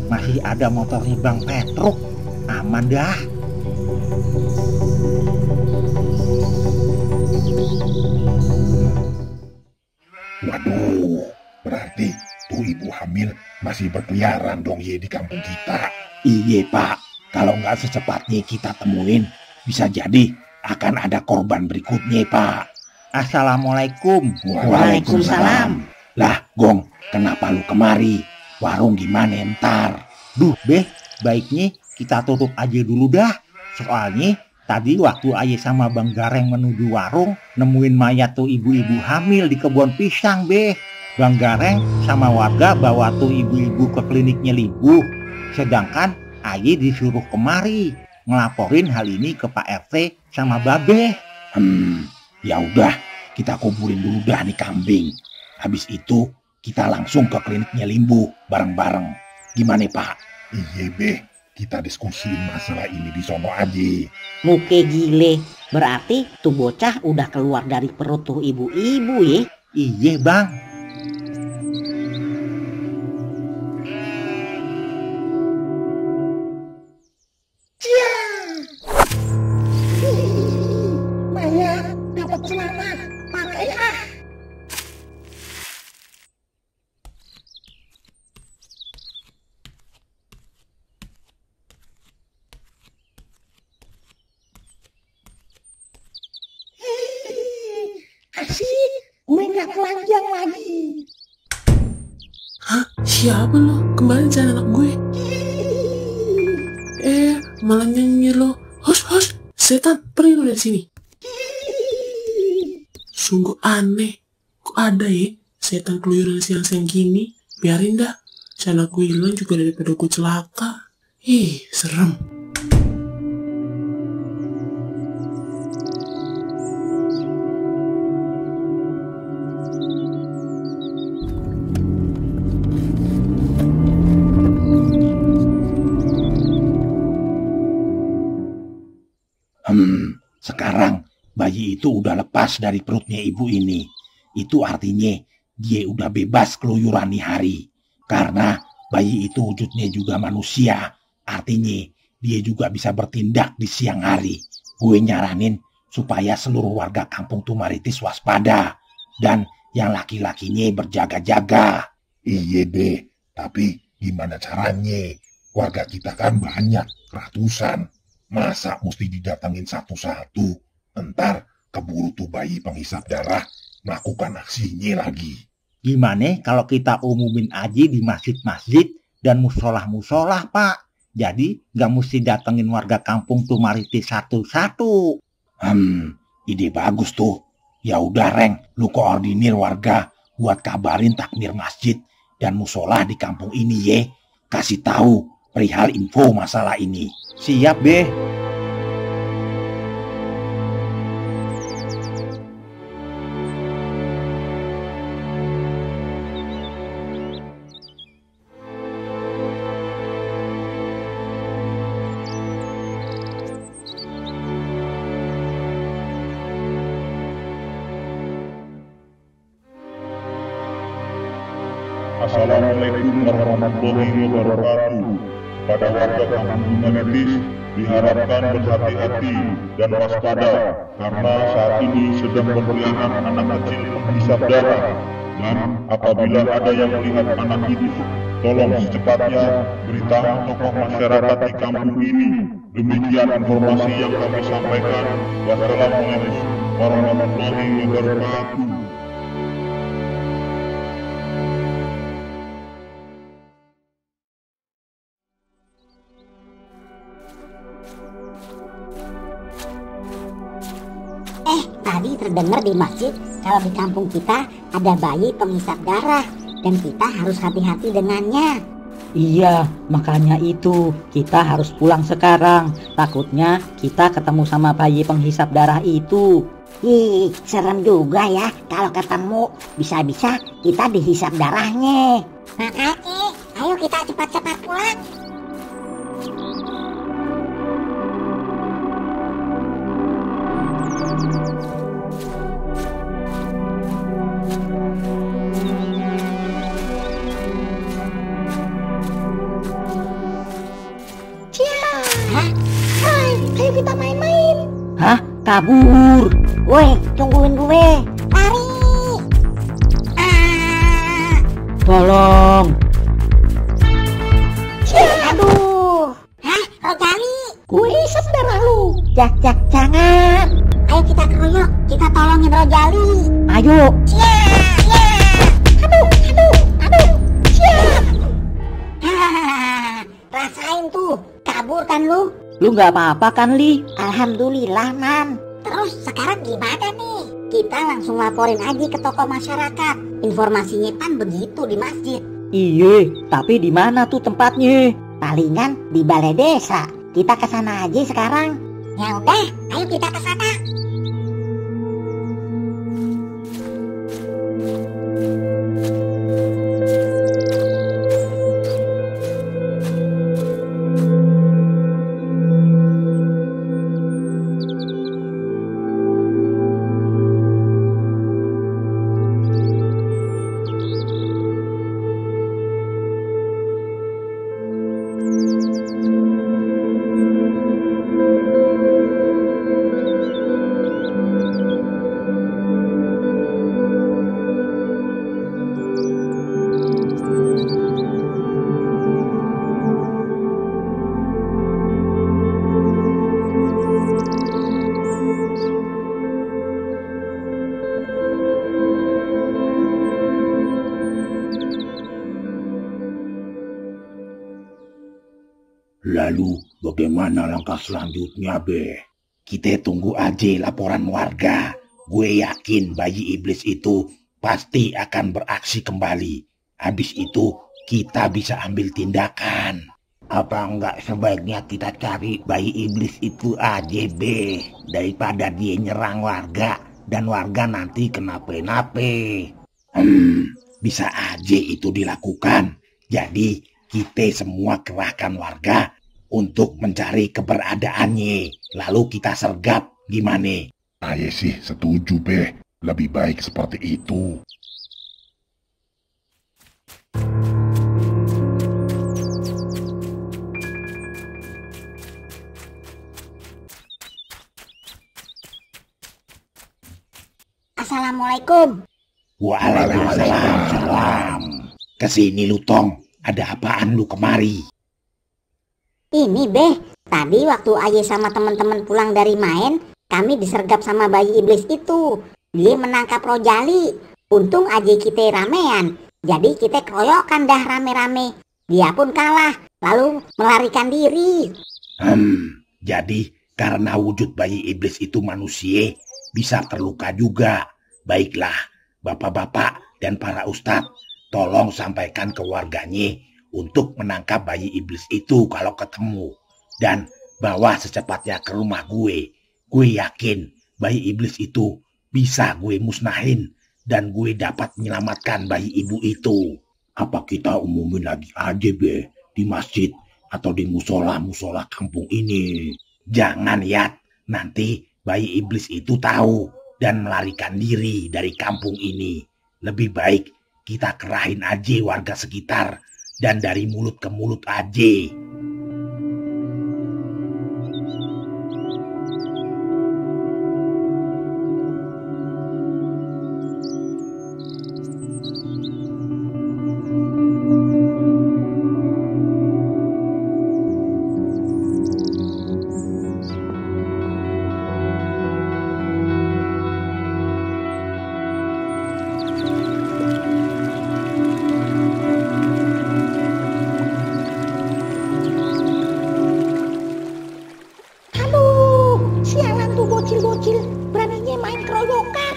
Masih ada motornya Bang Petruk. Aman dah. Waduh, berarti tuh ibu hamil masih berkeliaran dong ye di kampung kita. Iya Pak, kalau nggak secepatnya kita temuin, bisa jadi akan ada korban berikutnya Pak. Assalamualaikum. Waalaikumsalam. Lah Gong, kenapa lu kemari? Warung gimana ntar? Duh beh, baiknya kita tutup aja dulu dah. Soalnya tadi waktu ayah sama Bang Gareng menuju warung, nemuin mayat tuh ibu-ibu hamil di kebun pisang beh. Bang Gareng sama warga bawa tuh ibu-ibu ke kliniknya Libu. Sedangkan ayah disuruh kemari ngelaporin hal ini ke Pak RT sama Babe. Ya udah, kita kuburin dulu dah nih kambing. Habis itu kita langsung ke kliniknya Limbu bareng-bareng. Gimana Pak? Iya beh, kita diskusiin masalah ini di sono aja. Muke gile, berarti tuh bocah udah keluar dari perut tuh ibu-ibu ya. Iya bang. Maya dapat celana, pakai ah. Asik, gue nggak telanjang lagi. Hah? Siapa lo? Kembali jangan anak gue. Malah nyanyi lo. Hos, setan, pergi lo dari sini. Sungguh aneh. Kok ada ya setan keluyuran siang-siang gini? Biarin dah. Si anak gue hilang juga daripada gue celaka. Ih, serem. Sekarang bayi itu udah lepas dari perutnya ibu ini. Itu artinya dia udah bebas keluyuran nih hari. Karena bayi itu wujudnya juga manusia. Artinya dia juga bisa bertindak di siang hari. Gue nyaranin supaya seluruh warga kampung Tumaritis waspada. Dan yang laki-lakinya berjaga-jaga. Iya deh, tapi gimana caranya? Warga kita kan banyak, ratusan. Masa mesti didatangin satu-satu? Entar keburu tuh bayi penghisap darah melakukan aksinya lagi. Gimana kalau kita umumin aja di masjid-masjid dan musolah-musolah Pak? Jadi nggak mesti datengin warga kampung Tumaritis satu-satu. Ide bagus tuh. Ya udah Reng, lu koordinir warga buat kabarin takmir masjid dan musolah di kampung ini ye. Kasih tahu perihal info masalah ini. Siap beh. Assalamualaikum warahmatullahi wabarakatuh. Pada warga kampung Tumaritis diharapkan berhati-hati dan waspada karena saat ini sedang berkeliaran anak kecil penghisap darah. Dan apabila ada yang melihat anak itu, tolong secepatnya beritahu tokoh masyarakat di kampung ini. Demikian informasi yang kami sampaikan. Wassalamualaikum warahmatullahi wabarakatuh. Tadi terdengar di masjid kalau di kampung kita ada bayi penghisap darah dan kita harus hati-hati dengannya. Iya, makanya itu kita harus pulang sekarang. Takutnya kita ketemu sama bayi penghisap darah itu. Ih, serem juga ya kalau ketemu. Bisa-bisa kita dihisap darahnya. Makanya, ayo kita cepat-cepat pulang. Ayo kita main-main. Hah? Kabur. Woi, tungguin gue. Lari. Tolong. Aduh. Hah? Rojali. Gue isep darah lu. Jangan. Ayo kita keroyok. Kita tolongin Rojali. Ayo. Aduh. Siap. Rasain tuh. Kabur kan lu? Lu gak apa-apa kan, Li? Alhamdulillah, Man. Terus sekarang gimana nih? Kita langsung laporin aja ke tokoh masyarakat. Informasinya kan begitu di masjid. Iya, tapi di mana tuh tempatnya? Palingan di balai desa. Kita ke sana aja sekarang. Ya udah, ayo kita ke sana. Lalu bagaimana langkah selanjutnya, Be? Kita tunggu aja laporan warga. Gue yakin bayi iblis itu pasti akan beraksi kembali. Habis itu kita bisa ambil tindakan. Apa enggak sebaiknya kita cari bayi iblis itu aja, Be? Daripada dia nyerang warga dan warga nanti kenapa-napa. Bisa aja itu dilakukan. Jadi kita semua kerahkan warga untuk mencari keberadaannya. Lalu kita sergap, gimana? Saya sih setuju, Be. Lebih baik seperti itu. Assalamualaikum. Waalaikumsalam. Kesini lu, Tong. Ada apaan lu kemari? Ini, Beh. Tadi waktu Aye sama teman-teman pulang dari main, kami disergap sama bayi iblis itu. Dia menangkap Rojali. Untung aja kita ramean. Jadi kita keroyokan dah rame-rame. Dia pun kalah, lalu melarikan diri. Jadi karena wujud bayi iblis itu manusia, bisa terluka juga. Baiklah, bapak-bapak dan para ustadz, tolong sampaikan ke warganya untuk menangkap bayi iblis itu kalau ketemu. Dan bawa secepatnya ke rumah gue. Gue yakin bayi iblis itu bisa gue musnahin dan gue dapat menyelamatkan bayi ibu itu. Apa kita umumin lagi aja, Be, di masjid atau di musola-musola kampung ini? Jangan, Yat. Nanti bayi iblis itu tahu dan melarikan diri dari kampung ini. Lebih baik kita kerahin aja warga sekitar dan dari mulut ke mulut aja. keroyokan.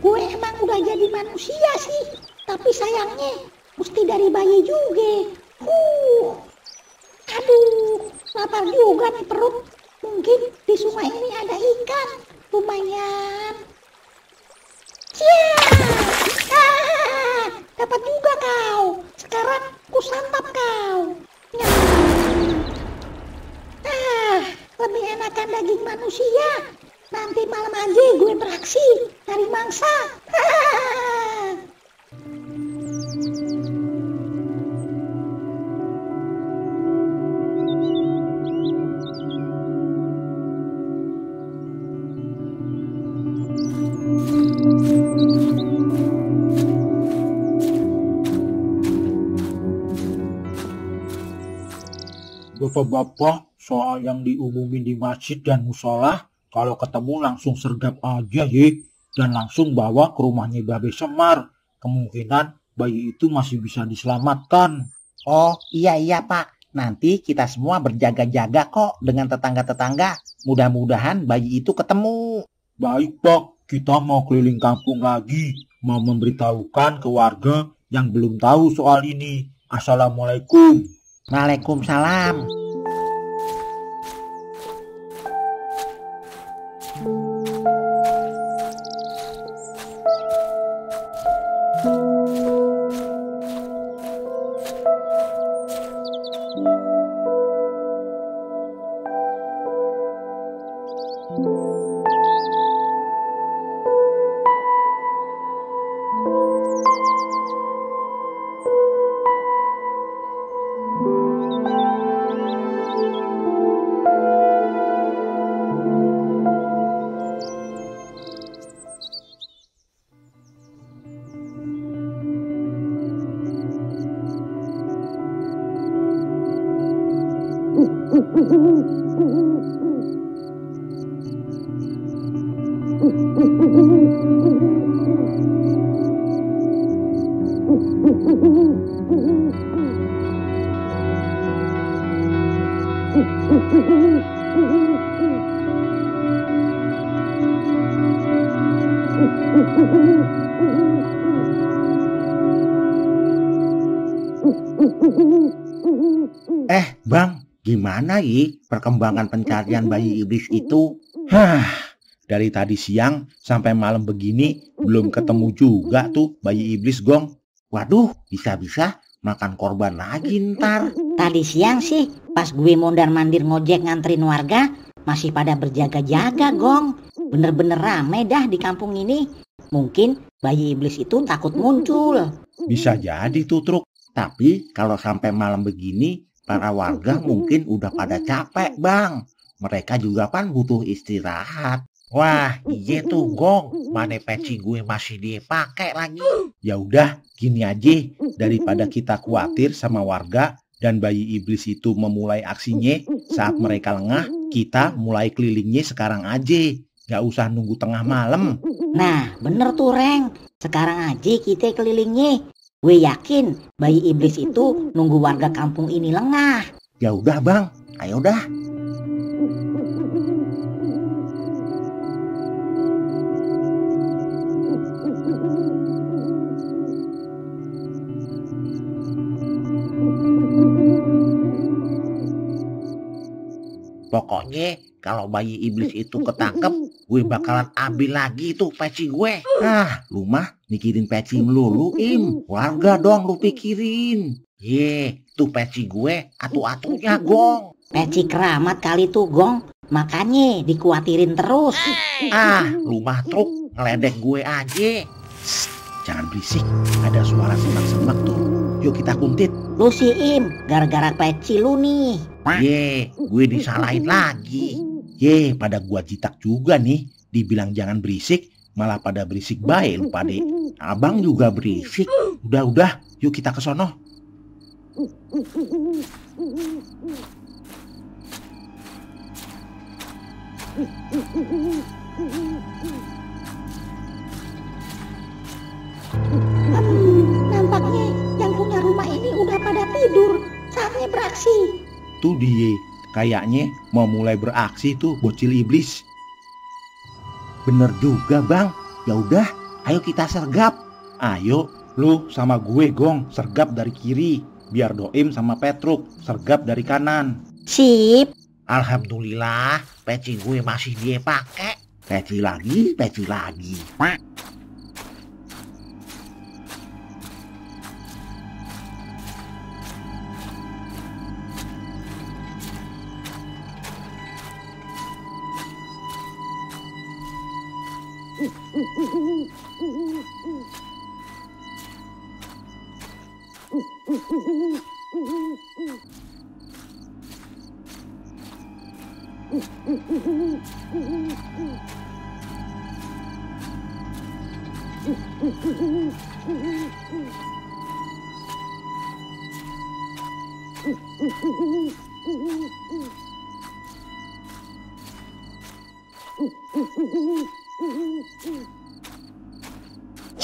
Gue emang udah jadi manusia sih, tapi sayangnya mesti dari bayi juga. Aduh, lapar juga nih perut. Mungkin di sungai ini ada ikan, lumayan. Dapat juga kau. Sekarang ku santap kau. Lebih enakan daging manusia. Nanti malam aja gue beraksi cari mangsa. Bapak-bapak, soal yang diumumin di masjid dan musola, kalau ketemu langsung sergap aja ye, dan langsung bawa ke rumahnya Babe Semar. Kemungkinan bayi itu masih bisa diselamatkan. Oh iya Pak, nanti kita semua berjaga-jaga kok dengan tetangga-tetangga. Mudah-mudahan bayi itu ketemu. Baik Pak, kita mau keliling kampung lagi, mau memberitahukan ke warga yang belum tahu soal ini. Assalamualaikum. Waalaikumsalam. Bang, gimana perkembangan pencarian bayi iblis itu? Dari tadi siang sampai malam begini belum ketemu juga tuh bayi iblis, Gong. Waduh, bisa-bisa makan korban lagi ntar. Tadi siang sih pas gue mondar-mandir ngojek nganterin warga masih pada berjaga-jaga, Gong. Bener-bener rame dah di kampung ini. Mungkin bayi iblis itu takut muncul. Bisa jadi tuh, Truk. Tapi kalau sampai malam begini, para warga mungkin udah pada capek, Bang. Mereka juga kan butuh istirahat. Wah, iya tuh, Gong. Mana peci gue masih dipakai lagi. Ya udah, gini aja. Daripada kita khawatir sama warga dan bayi iblis itu memulai aksinya saat mereka lengah, kita mulai kelilingnya sekarang aja. Gak usah nunggu tengah malam. Nah, bener tuh, Reng. Sekarang aja kita kelilingnya. Gue yakin bayi iblis itu nunggu warga kampung ini lengah. Ya udah, Bang. Ayo dah. Pokoknya kalau bayi iblis itu ketangkep, gue bakalan ambil lagi tuh peci gue. Lu mah mikirin peci melulu, Im. Warga dong lu pikirin. Tuh peci gue atu-atunya, Gong. Peci keramat kali tuh, Gong. Makanya dikuatirin terus. Lu mah Truk, ngeledek gue aja. Jangan berisik, ada suara semak-semak tuh. Yuk kita kuntit. Lu si Im, gara-gara peci lu nih. Gue disalahin lagi. Pada gua jitak juga nih. Dibilang jangan berisik, malah pada berisik baik lu pade. Abang juga berisik. Udah, yuk kita ke sono. Nampaknya yang punya rumah ini udah pada tidur. Saatnya beraksi. Tuh dia, kayaknya mau mulai beraksi tuh bocil iblis. Bener juga bang. Ya udah, ayo kita sergap. Ayo, lu sama gue Gong sergap dari kiri. Biar Doim sama Petruk sergap dari kanan. Sip. Alhamdulillah, peci gue masih dia pakai. Peci lagi, peci lagi.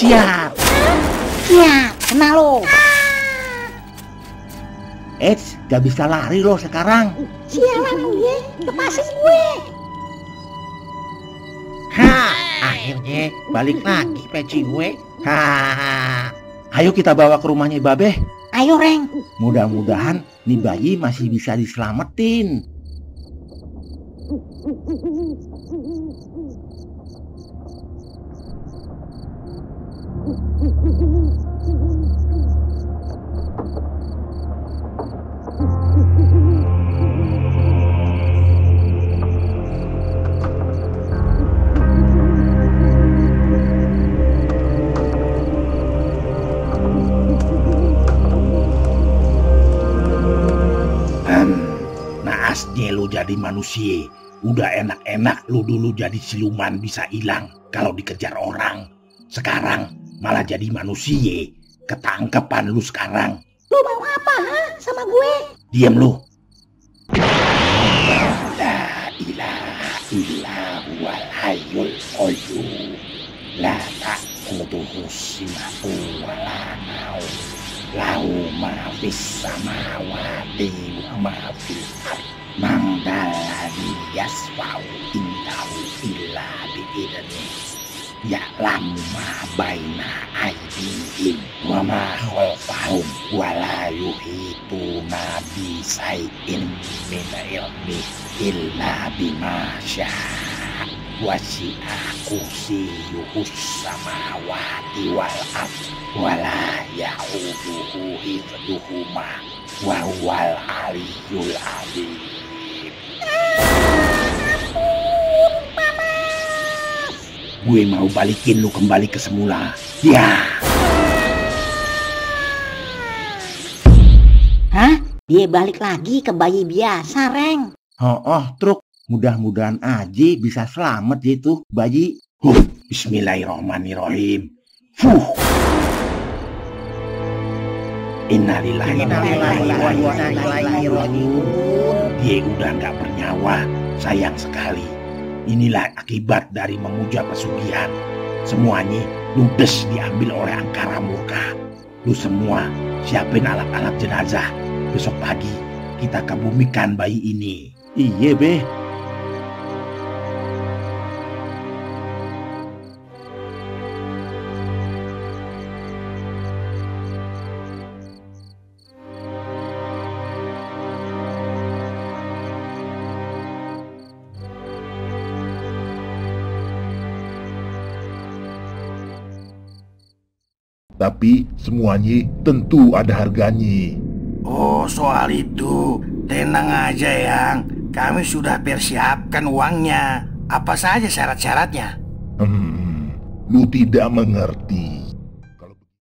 Siap. Siap, kena lo. Gak bisa lari lo sekarang. Sialan lu ya, lepasin gue. Akhirnya balik lagi peci gue. Ayo kita bawa ke rumahnya Babeh. Ayo, Reng. Mudah-mudahan nih bayi masih bisa diselamatin. Naasnya lu jadi manusia. Udah enak-enak lu dulu jadi siluman bisa hilang kalau dikejar orang. Sekarang malah jadi manusia. Ketangkepan lu sekarang. Lu mau apa, sama gue? Diam lu. La ilaha illa huwal hayyul qayyum. La ta'khudhuhu sinatun wa la naum. Lahu ma fis samawati wa ma fil ardh. Man dalladzi yasfa'u indahu illa bi'idnihi. Ya'lamu ma baina aydihim wa ma khalfahum wa la yuhituna bi syai'in min ilmihi illa bima syaa. Wasi'a kursiyyuhus samawati wal ardh wa la ya'uduhu hifdzuhuma wa huwal aliyyul azim. Gue mau balikin lu kembali ke semula. Ya. Hah? Dia balik lagi ke bayi biasa, Reng. Truk. Mudah-mudahan aja bisa selamat itu bayi. Bismillahirrahmanirrahim. Innalillahi wa inna ilaihi raji'un. Dia udah nggak bernyawa. Sayang sekali. Inilah akibat dari memuja pesugihan. Semuanya ludes diambil oleh angkara murka. Lu semua siapin alat-alat jenazah. Besok pagi kita kebumikan bayi ini. Iya, Beh. Tapi semuanya tentu ada harganya. Oh, soal itu tenang aja Yang. Kami sudah persiapkan uangnya. Apa saja syarat-syaratnya? Lu tidak mengerti.